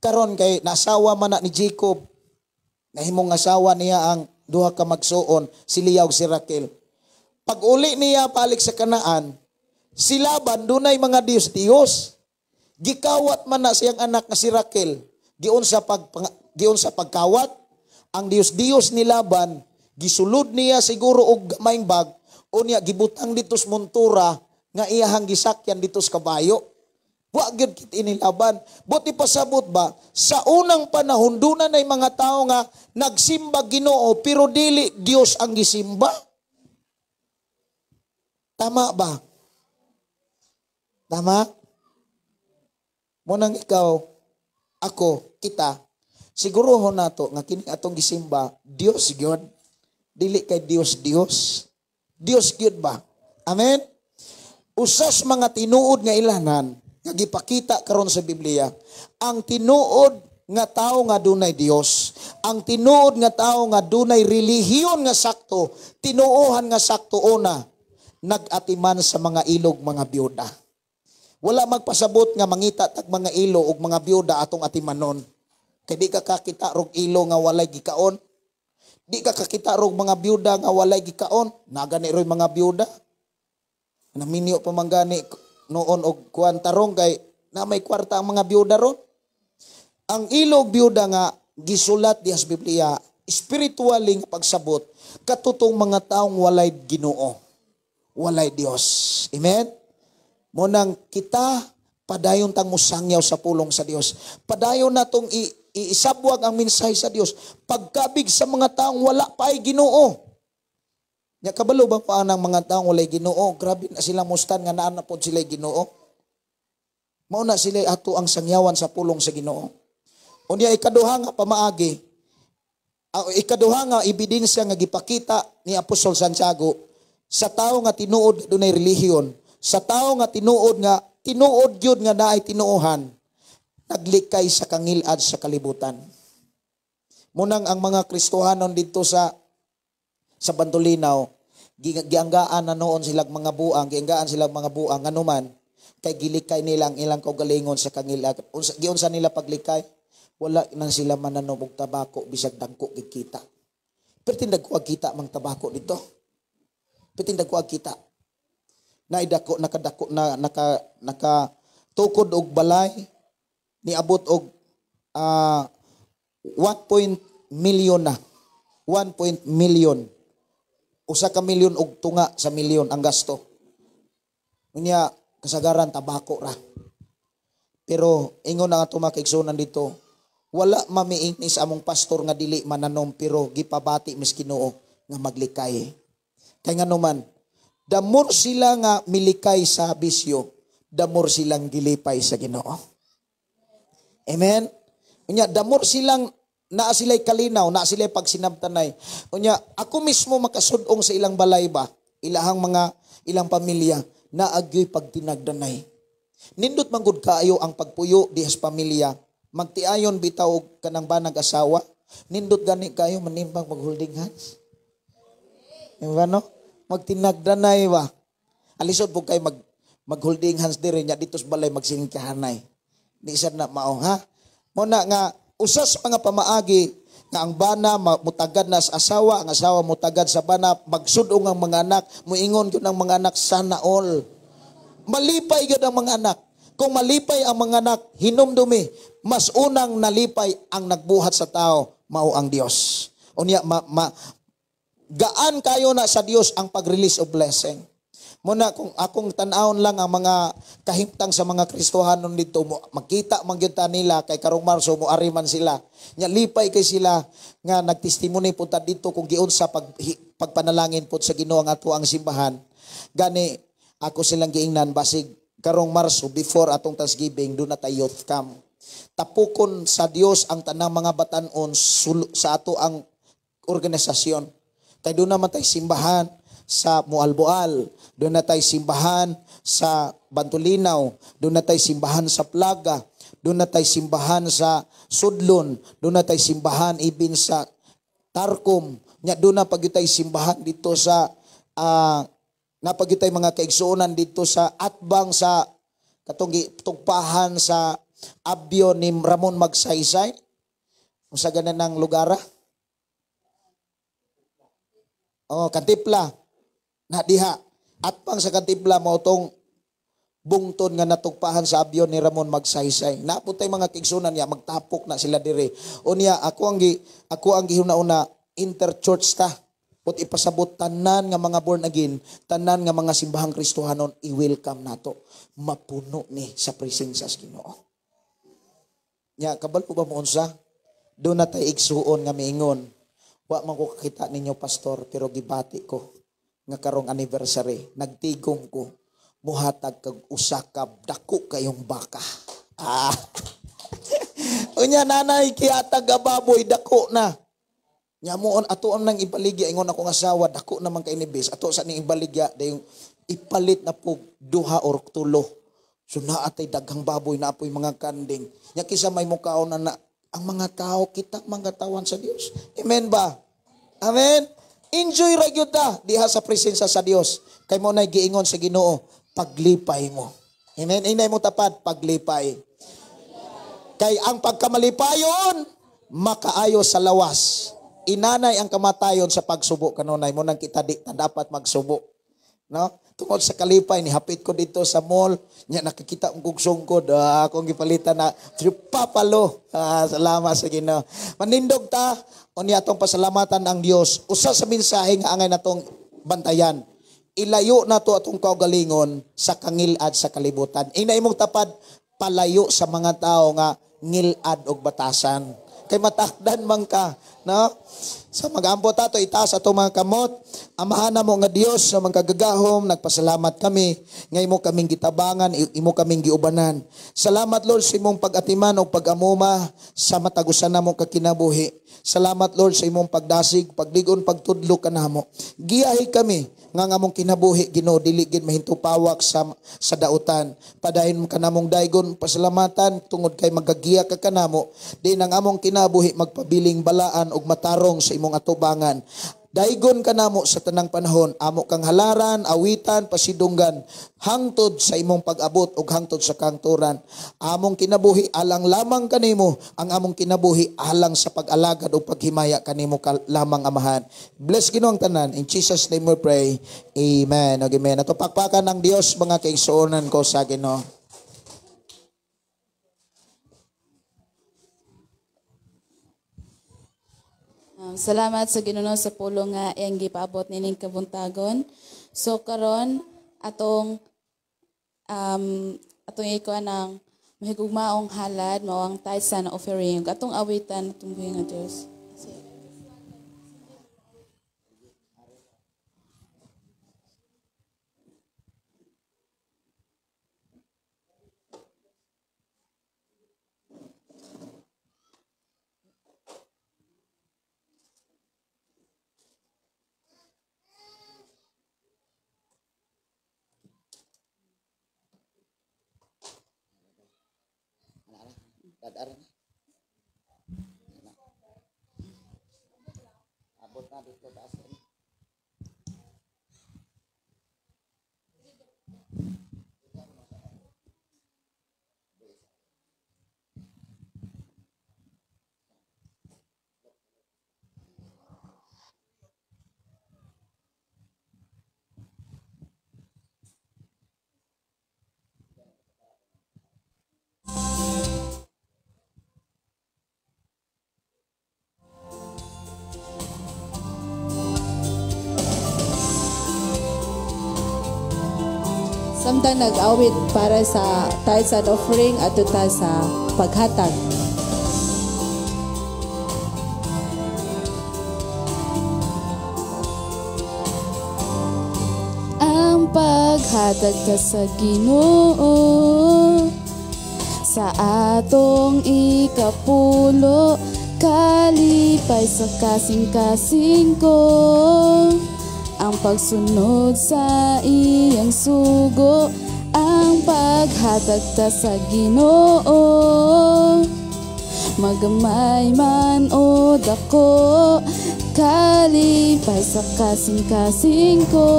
Karon kay nasawa man na ni Jacob. Nahimong asawa niya ang duha ka magsuon, si Leah ug si Raquel. Pag uli niya balik sa Kanaan, si Laban dunay mga Diyos-Diyos. Gikawat man na siyang anak nga si Raquel. Giun sa pagkawat, ang Diyos-Diyos ni Laban gisulod niya siguro og gamayng bag, unya gibutang dito sa montura nga iyahang gisakyan dito sa kabayo. Wa gyud kit ini Laban. Buti pasabot ba, sa unang panahon duna nay mga tawo nga nagsimba Ginoo pero dili Dios ang gisimba. Tama ba? Tama? Munang ikaw, ako, kita, siguruhon nato nga kini atong gisimba Dios gyud. Dili kay Dios Dios. Dios gyud ba? Amen? Usas mga tinuod nga ilanan nga gipakita karon sa Biblia, ang tinuod nga tawo nga dunay Dios, ang tinuod nga tawo nga dunay relihiyon nga sakto, tinuohan nga sakto una, nag-atiman sa mga ilog mga biyuda. Wala magpasabot nga mangita tag mga ilo ug mga biyuda atong atimanon. Kay di ka kakita rog ilo nga walay gikaon. Di ka kakita rog mga biyuda nga walay gikaon. Nagani roy mga biyuda. Naminyo pa man gani noon og kuan tarong kay na may kwarta ang mga biyuda ron. Ang ilo og biyuda nga gisulat diha sa Biblia, spiritually nga pagsabot katutong mga taong walay Ginoo, walay Dios. Amen? Munang kita padayon tang mosangyaw sa pulong sa Dios. Padayon natong iisabwag ang mensahe sa Dios. Pagkabig sa mga taong wala pa ay Ginoo. Nya kabalo ba pa ang mga taong walay Ginoo? Grabe na sila mustan nga naa na pod sila Ginoo. Mao na sila ato ang sangyawan sa pulong sa Ginoo. Unya ikaduha nga pamaagi, ikaduha nga ebidensya nga gipakita ni Apostol Santiago sa tawo nga tinuod dunay relihiyon, sa tawo nga tinuod gyud nga naay tinuohan, naglikay sa kangilad sa kalibutan. Munang ang mga Kristohanon dito sa Bandolinaw, gianggaan na noon silang mga buang, gianggaan silang mga buang nganuman kay gilikay nila ang ilang kaugalingon sa kangilad. Giunsa nila paglikay, wala nang sila mananom og tabako bisag dangko gid kita. Pero tindag ko kita mang tabako dito. Pero tindag ko kita. Naidako nakadako na naka nakatukod og balay niabot og 1 million na. 1 million. Usa ka milyon og tunga sa milyon ang gasto. Unya kasagaran tabako ra. Pero ingon na nga tumakigsunan dito, wala mamiingni sa among pastor nga dili mananom pero gipabati mis Ginoo nga maglikay. Kay nganuman, the more sila nga milikay sa bisyo, the more silang gilipay sa Ginoo. Amen? Unya damor silang naa sila'y kalinaw, naa sila'y pagsinabtanay. Unya ako mismo makasudong sa ilang balay ba, ilahang mga ilang pamilya naagyoy pagtinagdanay. Nindot man gud kaayo ang pagpuyo dihas pamilya. Magtiayon bitaw og kanang banag asawa, nindot gani kayo manimbang mag-holding hands. Diba no? Magtinagdanay ba? Alisod po kayo mag-holding hands dire nya dito sa balay magsingkahanay. Di sad na mao ha. Muna nga usa sa mga pamaagi nga ang bana mutagad na sa asawa, ang asawa mutagad sa bana, magsudong ang mga anak, muingon gyud ang mga anak sana all. Malipay gyud ang mga anak. Kung malipay ang mga anak, hinumdumi, mas unang nalipay ang nagbuhat sa tao, mao ang Dios. Unya gaan kayo na sa Dios ang pag-release of blessing. Muna kung akong tan-awon lang ang mga kahimtang sa mga Kristohanon dito, mo, makita man gyud ta nila kay karong Marso moari man sila. Nya lipay kay sila nga nagtestimony pud ta dito kung giunsa pagpanalangin pud sa Ginoo ang ato ang simbahan. Gani ako silang giingnan basig karong Marso before atong Thanksgiving do na tay youth camp. Tapukon sa Dios ang tanang mga batan-on sa ato ang organisasyon. Kay doon naman tay simbahan sa Mualboal, doon na tay simbahan sa Bantulinaw, doon na tay simbahan sa Plaga, doon na tay simbahan sa Sudlon, doon na tay simbahan ibin sa Tarkom, nya doon na pagyutay simbahan dito sa napagyutay mga kaigsuonan dito sa Atbang sa katong tugpahan sa Abyo ni Ramon Magsaysay. Unsa ganan ang lugara? Oh, Kantipla. Na diha. Atbang sa Kantipla mao tong bungton nga natugpahan sa abyon ni Ramon Magsaysay. Naputay mga kaigsuonan niya magtapok na sila dire. Unya ako ang gihuna-una interchurch ta. Put ipasabot tanan nga mga born again, tanan nga mga simbahang Kristohanon i-welcome nato. Mapuno ni sa presensya sa Ginoo. Nya kabalo ba mo unsa? Do na tay igsuon nga miingon. Wa man ko kakita ninyo pastor pero gibati ko nga karong anniversary nagtigom ko muhatag kag usa ka dako kayong baka. Ah. Unya nanay kihatag ga baboy dako na. Nya moon ato ang nang ibaligya ingon akong asawa dako naman kay ni bes ato sa ning ibaligya dayong ipalit na pug duha or tulo. So naa tay daghang baboy na apoy mga kanding. Nya kisa may mukaon na ang mga tao kita manggatawan sa Dios. Amen ba? Amen. Enjoy ra gyud ta diha sa presensya sa Dios. Kay mo nay giingon sa Ginoo, paglipay mo. Amen. Inay mo tapad paglipay. Kay ang pagkamalipayon makaayo sa lawas. Inanay ang kamatayon sa pagsubo kanunay mo nang kita di ta dapat magsubo. No? Tungod sa kalipay ni hapit ko dito sa mall, nya nakikita ang kugsungkod, akong gipalitan na papalo. Salamat sa Ginoo. Manindog ta unya atong pasalamatan ang Dios. Usa sa mensahe nga angay natong bantayan. Ilayo nato atong kaugalingon sa kangilad sa kalibutan. Inay imong tapad palayo sa mga tao nga ngilad og batasan. Kay matakdan man ka, no? Sa mag-ampo tato itaas ato mga kamot. Amahan mo nga Dios sa mga kagagahom, nagpasalamat kami nga imo kaming gitabangan, imo kaming giubanan. Salamat Lord sa imong pag-atiman o pag-amuma sa matagusan namo kakinabuhi. Salamat Lord sa imong pagdasig, pagligon, pagtudlo kanamo. Giyahi kami nga ang among kinabuhi Ginoo dili gid mahintupawak sa dautan. Padayon kanamong daygon pasalamatan tungod kay magagiya ka kanamo. Di nang among kinabuhi magpabiling balaan ug matarong sa imong atubangan. Daygon kanamo sa tanang panahon, amo kang halaran, awitan, pasidunggan, hangtod sa imong pag-abot ug hangtod sa kangturan. Among kinabuhi alang lamang kanimo, ang among kinabuhi alang sa pag-alagad ug paghimaya kanimo lamang Amahan. Bless Ginoo ang tanan. In Jesus name we pray. Amen. Og amen. Ato pakpakan ng Dios mga kaigsuonan ko sa Ginoo. Salamat sa Ginoo sa pulong nga iyang gipaabot nining kabuntagon. So karon atong atong ikuan ang mahigugmaong halad mao ang tithes and offering atong awitan atong buhi nga Dios. Dadar na. Abot na dito taas. Samtang nag-awit para sa tithes and offering adto ta sa paghatag. Ang paghatag ta sa Ginoo sa atong ikapulo, kalipay sa kasing-kasing ko. Ang pagsunod sa iyang sugo, ang paghatag ta sa Ginoo. Magamay man o dako, kalipay sa kasing-kasing ko.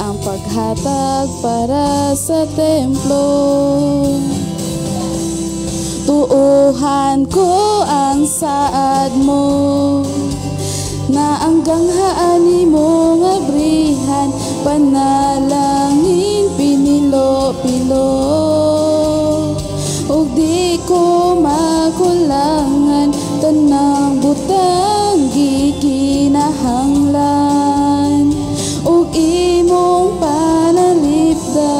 Ang paghatag para sa templo. Tuuhan ko ang saad mo, na ang ganghaan mo nga brihan, panalangin pinilo-pilo. Ug di ko makulangan tanang butang gikinahanglan, ug imong panalipdan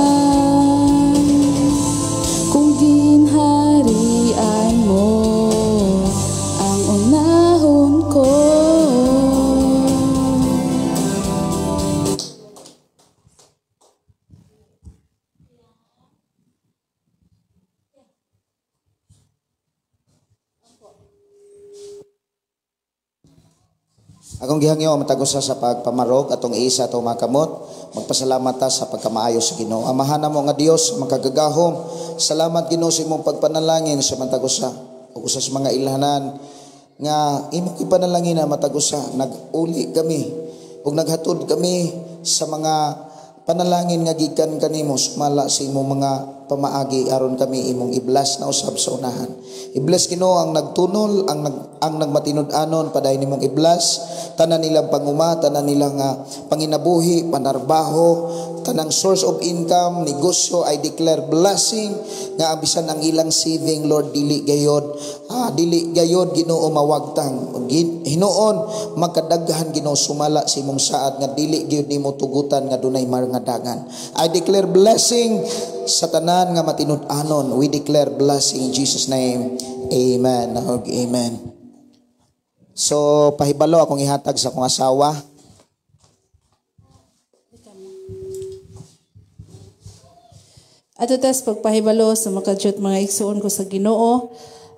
kung ginharian mo ang unahon ko. Akong gihangyo ang matag usa sa pagpamarog atong iisa atong mga kamot, magpasalamat ta sa pagkamaayo sa Ginoo. Amahan namo nga Dios makagagahom, salamat Ginoo sa imong pagpanalangin sa matag usa ug usa sa mga ilhanan nga imong ipanalangin na matag usa. Nag-uli kami ug naghatod kami sa mga panalangin nga gikan kanimo sumala sa imong mga pamaagi aron kami imong i-bless na usab sa unahan. I-bless Ginoo ang nagtunol, ang nagmatinud-anon padayon nimong i-bless tanan nilang panguma, tanan nilang panginabuhi, panarbaho, tanang source of income, negosyo. I declare blessing nga bisan ang ilang saving, Lord, dili gayod, dili gayod Ginoo mawagtang. Hinuon magkadaghan Ginoo sumala sa imong saad nga dili gyud nimo tugutan nga dunay marngadangan. I declare blessing sa tanan nga matinud-anon. We declare blessing in Jesus name. Amen. Amen. So pahibalo akong ihatag sa akong asawa. Ato tas pagpahibalo sa makadyot mga igsuon ko sa Ginoo.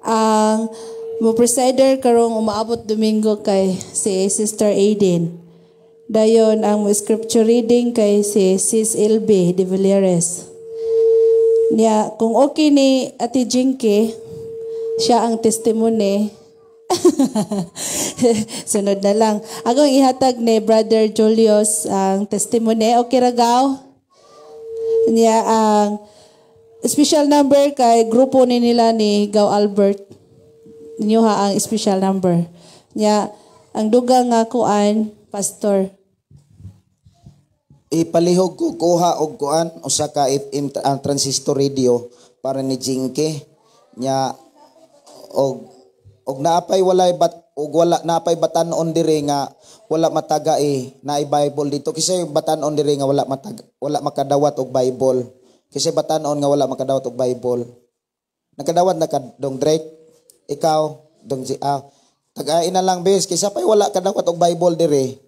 Ang mo presider karong umaabot Domingo kay si Sister Aiden. Dayon ang mo scripture reading kay si Sis LB de Villeres. Niya, kung okay ni Ate Jinky, siya ang testimony. Sunod na lang. Akong ihatag ni Brother Julius ang testimony. Okay ragaw? Niya ang special number kay grupo ni nila ni Gaw Albert. Ninyo ha ang special number. Niya ang dugang nga kuan, pastor. Ipalihog ko kuha og kuan usa ka FM transistor radio para ni Jinky. Nya og og naapay walay bat og wala naapay batan-on diri nga wala mataga naay Bible dito kasi batan-on diri nga wala mataga, wala makadawat og Bible. Kasi batan-on nga wala makadawat og Bible. Nakadawat na ka dong Drake, ikaw dong tagain na lang bes kaysa pay wala kadawat og Bible diri.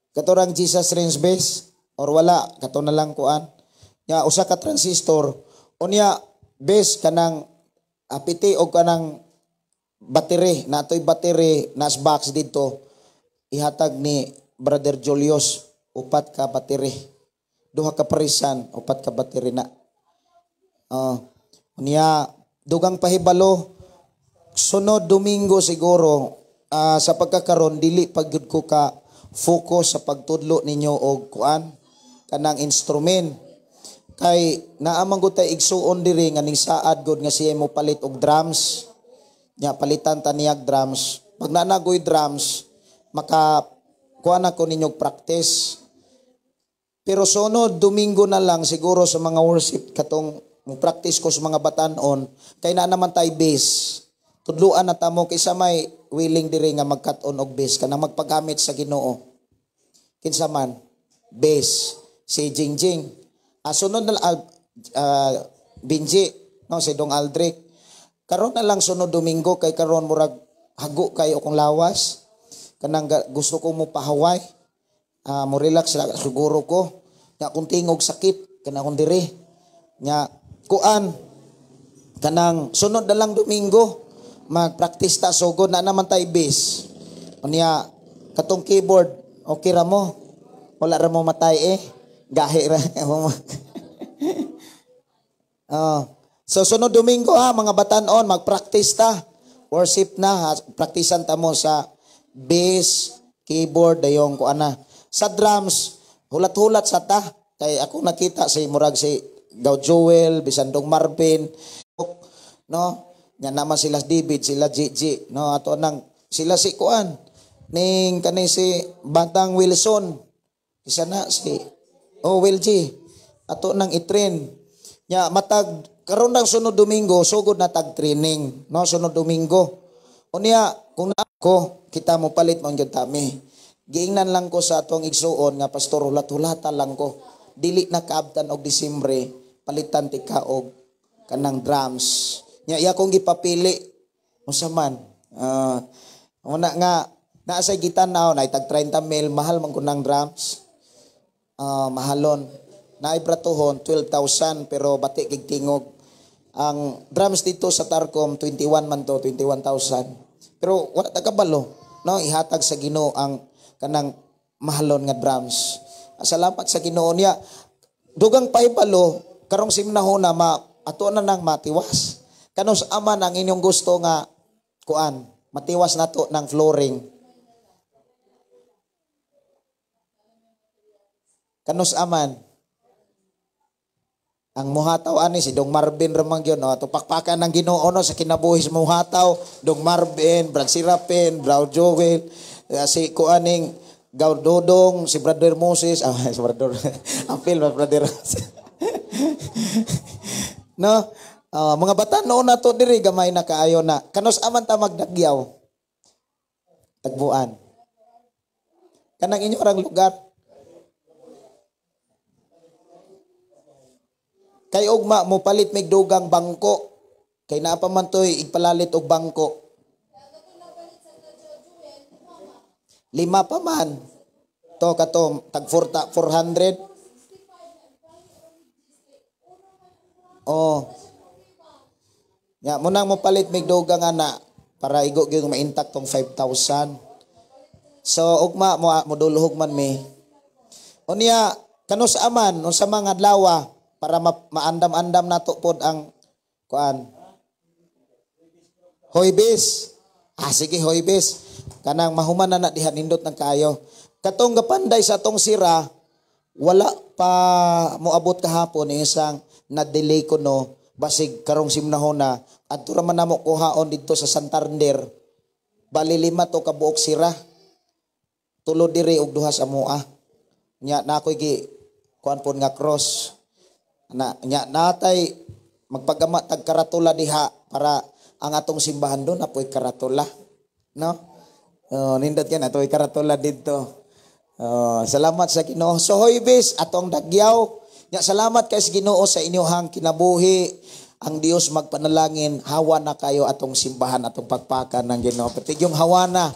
Katorang Jesus range bes or wala kato na lang kuan. Nya usa ka transistor unya bes kanang apiti og kanang battery, natoy battery nas box dito ihatag ni Brother Julius upat ka battery. Duha ka parisan, upat ka battery na. Unya dugang pahibalo sunod Domingo siguro sa pagkakaron dili pag gyud ko ka focus sa pagtudlo ninyo og kuan kanang instrument kay naa man gud tay igsuon diri nga ning saad gud nga siya mo palit og drums. Nya palitan ta niyag drums. Pag nanagoy drums maka kuan ako ninyo practice. Pero sunod Domingo na lang siguro sa mga worship katong mo practice ko sa mga batanon kay naa naman tay bass. Tudluan na tamo kaysa may willing diri nga magkat-on og bass kanang magpagamit sa Ginoo. Kinsa man bass si Jingjing. Sunod na Binji no si Dong Aldrich. Karon na lang sunod Domingo kay karon murag hago kayo akong lawas. Kanang gusto ko mo pahaway. Mo relax ra siguro ko. Nya kung tingog sakit kanang akong diri. Nya kuan kanang sunod na lang Domingo magpractice ta sugod na naman tay bass. Unya katong keyboard okay ra mo. Wala ra mo matay eh. Gahi ra. So sunod Domingo ha mga batanon magpractice ta. Worship na ha, praktisan ta mo sa bass, keyboard dayong kuan na. Sa drums hulat-hulat sa ta kay ako nakita si murag si Gaw Joel, Bisandong Marvin, no? Nya naman sila David, sila GG, no? Ato nang sila si kuan ning kani si Batang Wilson. Isa na si Will G. Ato nang i-train. Nya matag karon nang sunod Domingo sugod na tag training, no? Sunod Domingo. Unya kung ako kita mo palit man gyud tami. Giingnan lang ko sa atong igsuon nga pastor hulat-hulata lang ko. Dili na kaabtan og Disyembre palitan ti ka og kanang drums. Nya iya kong gipapili unsa man. Una nga naa sa gitan-aw na tag 30 mil mahal man kunang drums. Mahalon. Naay bratuhon 12,000 pero bati kig tingog. Ang drums dito sa Tarcom 21 man to, 21,000. Pero wala ta kabalo, no? Ihatag sa Ginoo ang kanang mahalon nga drums. Salamat sa Ginoo niya. Dugang pahibalo karong simnahona ma ato na nang matiwas. Kanus aman ang inyong gusto nga kuan, matiwas nato ng flooring. Kanus aman ang muhataw ani si Dong Marvin ramang gyud no, ato pakpakan ng Ginoo no sa kinabuhi sa muhataw, Dong Marvin, Brad Sirapin, Brad Joel, si kuaning Gaw Dodong, si Brother Moses, si Brother Apil, Brother no, mga bata noon na to diri gamay na kaayo na. Kanus aman ta magdagyaw. Tagbuan. Kanang inyo orang lugar. Kay ugma mo palit mig dugang bangko. Kay naa pa man toy igpalalit og bangko. 5 pa man. To kato tag 400. Oh. Ya, munang mo palit mig dugang ana para igo gyud maintak tong 5,000. So ugma mo modulhog man mi. Unya kanus aman unsa mga adlaw para maandam-andam nato pod ang kuan. Huwebes. Sige Huwebes. Kanang mahuman na na diha nindot ng kaayo. Katong gapanday sa atong sira wala pa moabot kahapon isang na-delay ko no basig karong simnahona adto ra man namo kuhaon didto sa Santander. Bali 5 to ka buok sira. Tulo diri og duha sa amoa. Nya na ako'y gi kuan pod nga cross. Na nya natay magpagama tag karatula diha para ang atong simbahan do napoy karatula, no? Nindot yan atoy karatula didto. Salamat sa Ginoo. So Huwebes atong dagyaw. Nya salamat kay sa Ginoo sa inyohang kinabuhi. Ang Dios magpanalangin, hawa na kayo atong simbahan atong pagpakan ng Ginoo. Pati yung hawa na.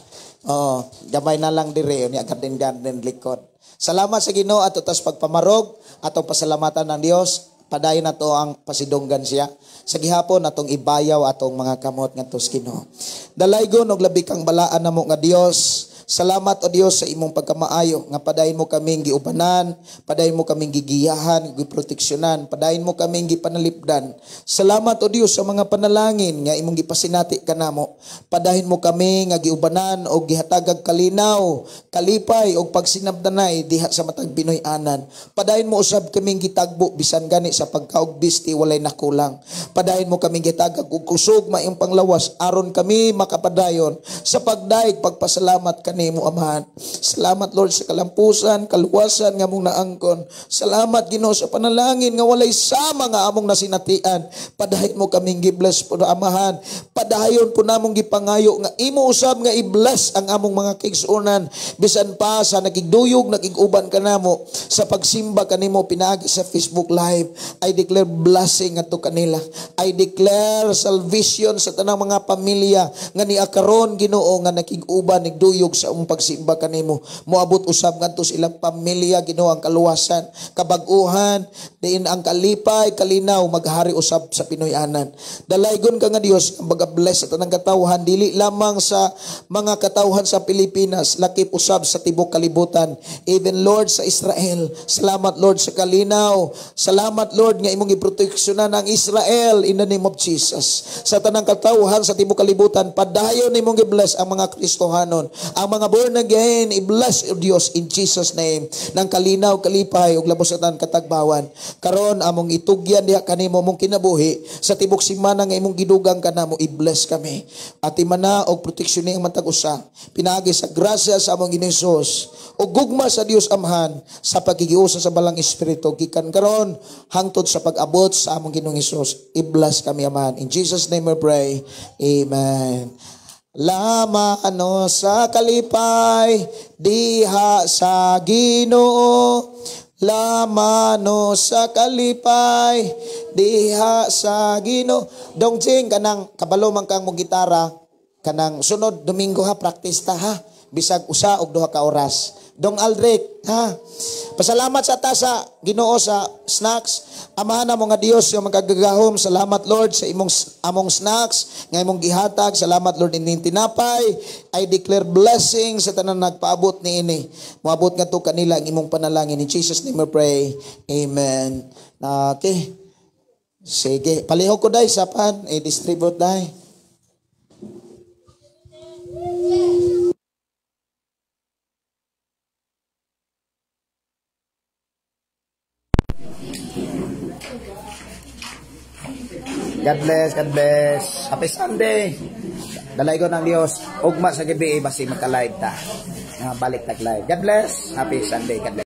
Gamay na lang dire nya garden garden likod. Salamat sa Ginoo ato tas pagpamarog atong pasalamatan ng Dios. Padayon nato ang pasidunggan siya. Sa gihapon atong ibayaw atong mga kamot ngadto sa Ginoo. Dalaygon og labi kang balaan namo nga Dios. Salamat o Dios sa imong pagkamaayo nga padayon mo kaming giubanan, padayon mo kaming gigiyahan, giproteksyonan, padayon mo kaming gipanalipdan. Salamat o Dios sa mga panalangin nga imong gipasinati kanamo. Padayon mo kami nga giubanan og gihatagag kalinaw, kalipay og pagsinabdanay diha sa matag Pinoy-anan. Padayon mo usab kaming gitagbo bisan gani sa pagkaugbisti walay nakulang. Padayon mo kaming gitagag og kusog maayong panglawas aron kami makapadayon sa pagdaig pagpasalamat kanimo, Amahan. Salamat, Lord, sa kalampusan, kaluwasan nga among naangkon. Salamat, Ginoo, sa panalangin nga walay sama nga among nasinatian. Padayon mo kaming gi-bless po, Amahan. Padayon po namong gipangayo nga imo usab nga i-bless ang among mga kaigsuonan bisan pa sa nakigduyog, nakig-uban kanamo sa pagsimba kanimo pinaagi sa Facebook Live. I declare blessing ngadto kanila. I declare salvation sa tanang mga pamilya nga niya karon, Ginoo, nga nakig-uban, nagduyog sa among pagsimba kanimo. Moabot usab ngadto sa ilang pamilya, Ginoo, ang kaluwasan, kabag-uhan, diin ang kalipay, kalinaw maghari usab sa Pinoy-anan. Dalaygon ka nga Dios ang maga-bless sa tanang katawhan, dili lamang sa mga katawhan sa Pilipinas, lakip usab sa tibok kalibutan, even, Lord, sa Israel. Salamat, Lord, sa kalinaw. Salamat, Lord, nga imong giproteksyonan ang Israel in the name of Jesus. Sa tanang katawhan sa tibok kalibutan, padayon imong gi-bless ang mga Kristohanon, ang mga born again, i-bless o Dios in Jesus' name ng kalinaw, kalipay ug labos sa tanan katagbawan. Karon among itugyan diha kanimo mong kinabuhi sa tibok simana nga imong gidugang kanamo. I-bless kami at imana og proteksyon ang matag usa pinaagi sa grasya sa among Ginoong Hesus ug gugma sa Dios Amahan sa pagkigiusa sa Balang Espiritu, gikan karon hangtod sa pag-abot sa among Ginoong Hesus. I-bless kami, Amahan. In Jesus' name we pray. Amen. Lamano sa kalipay diha sa Ginoo. Lamano sa kalipay diha sa Ginoo. Dong Jing, kanang kabalo man kang mo gitara, kanang sunod Domingo ha, practice ta ha, bisag 1 og 2 ka oras. Dong Aldrich ha. Pasalamat sa ta sa Ginoo sa snacks. Amahan mo nga Dios nga magagagahom, salamat, Lord, sa imong among snacks nga imong gihatag. Salamat, Lord, ining tinapay. I declare blessing sa tanan nagpaabot niini. Moabot ngadto kanila ang imong panalangin. In Jesus' name we pray. Amen. Okay. Sige, palihog ko dai sa pan, i-distribute dai. God bless, God bless. Happy Sunday. Dalaygon ang Dios. Ugma sa gabi, basi magka-live ta. Balik tag live. God bless. Happy Sunday. God bless.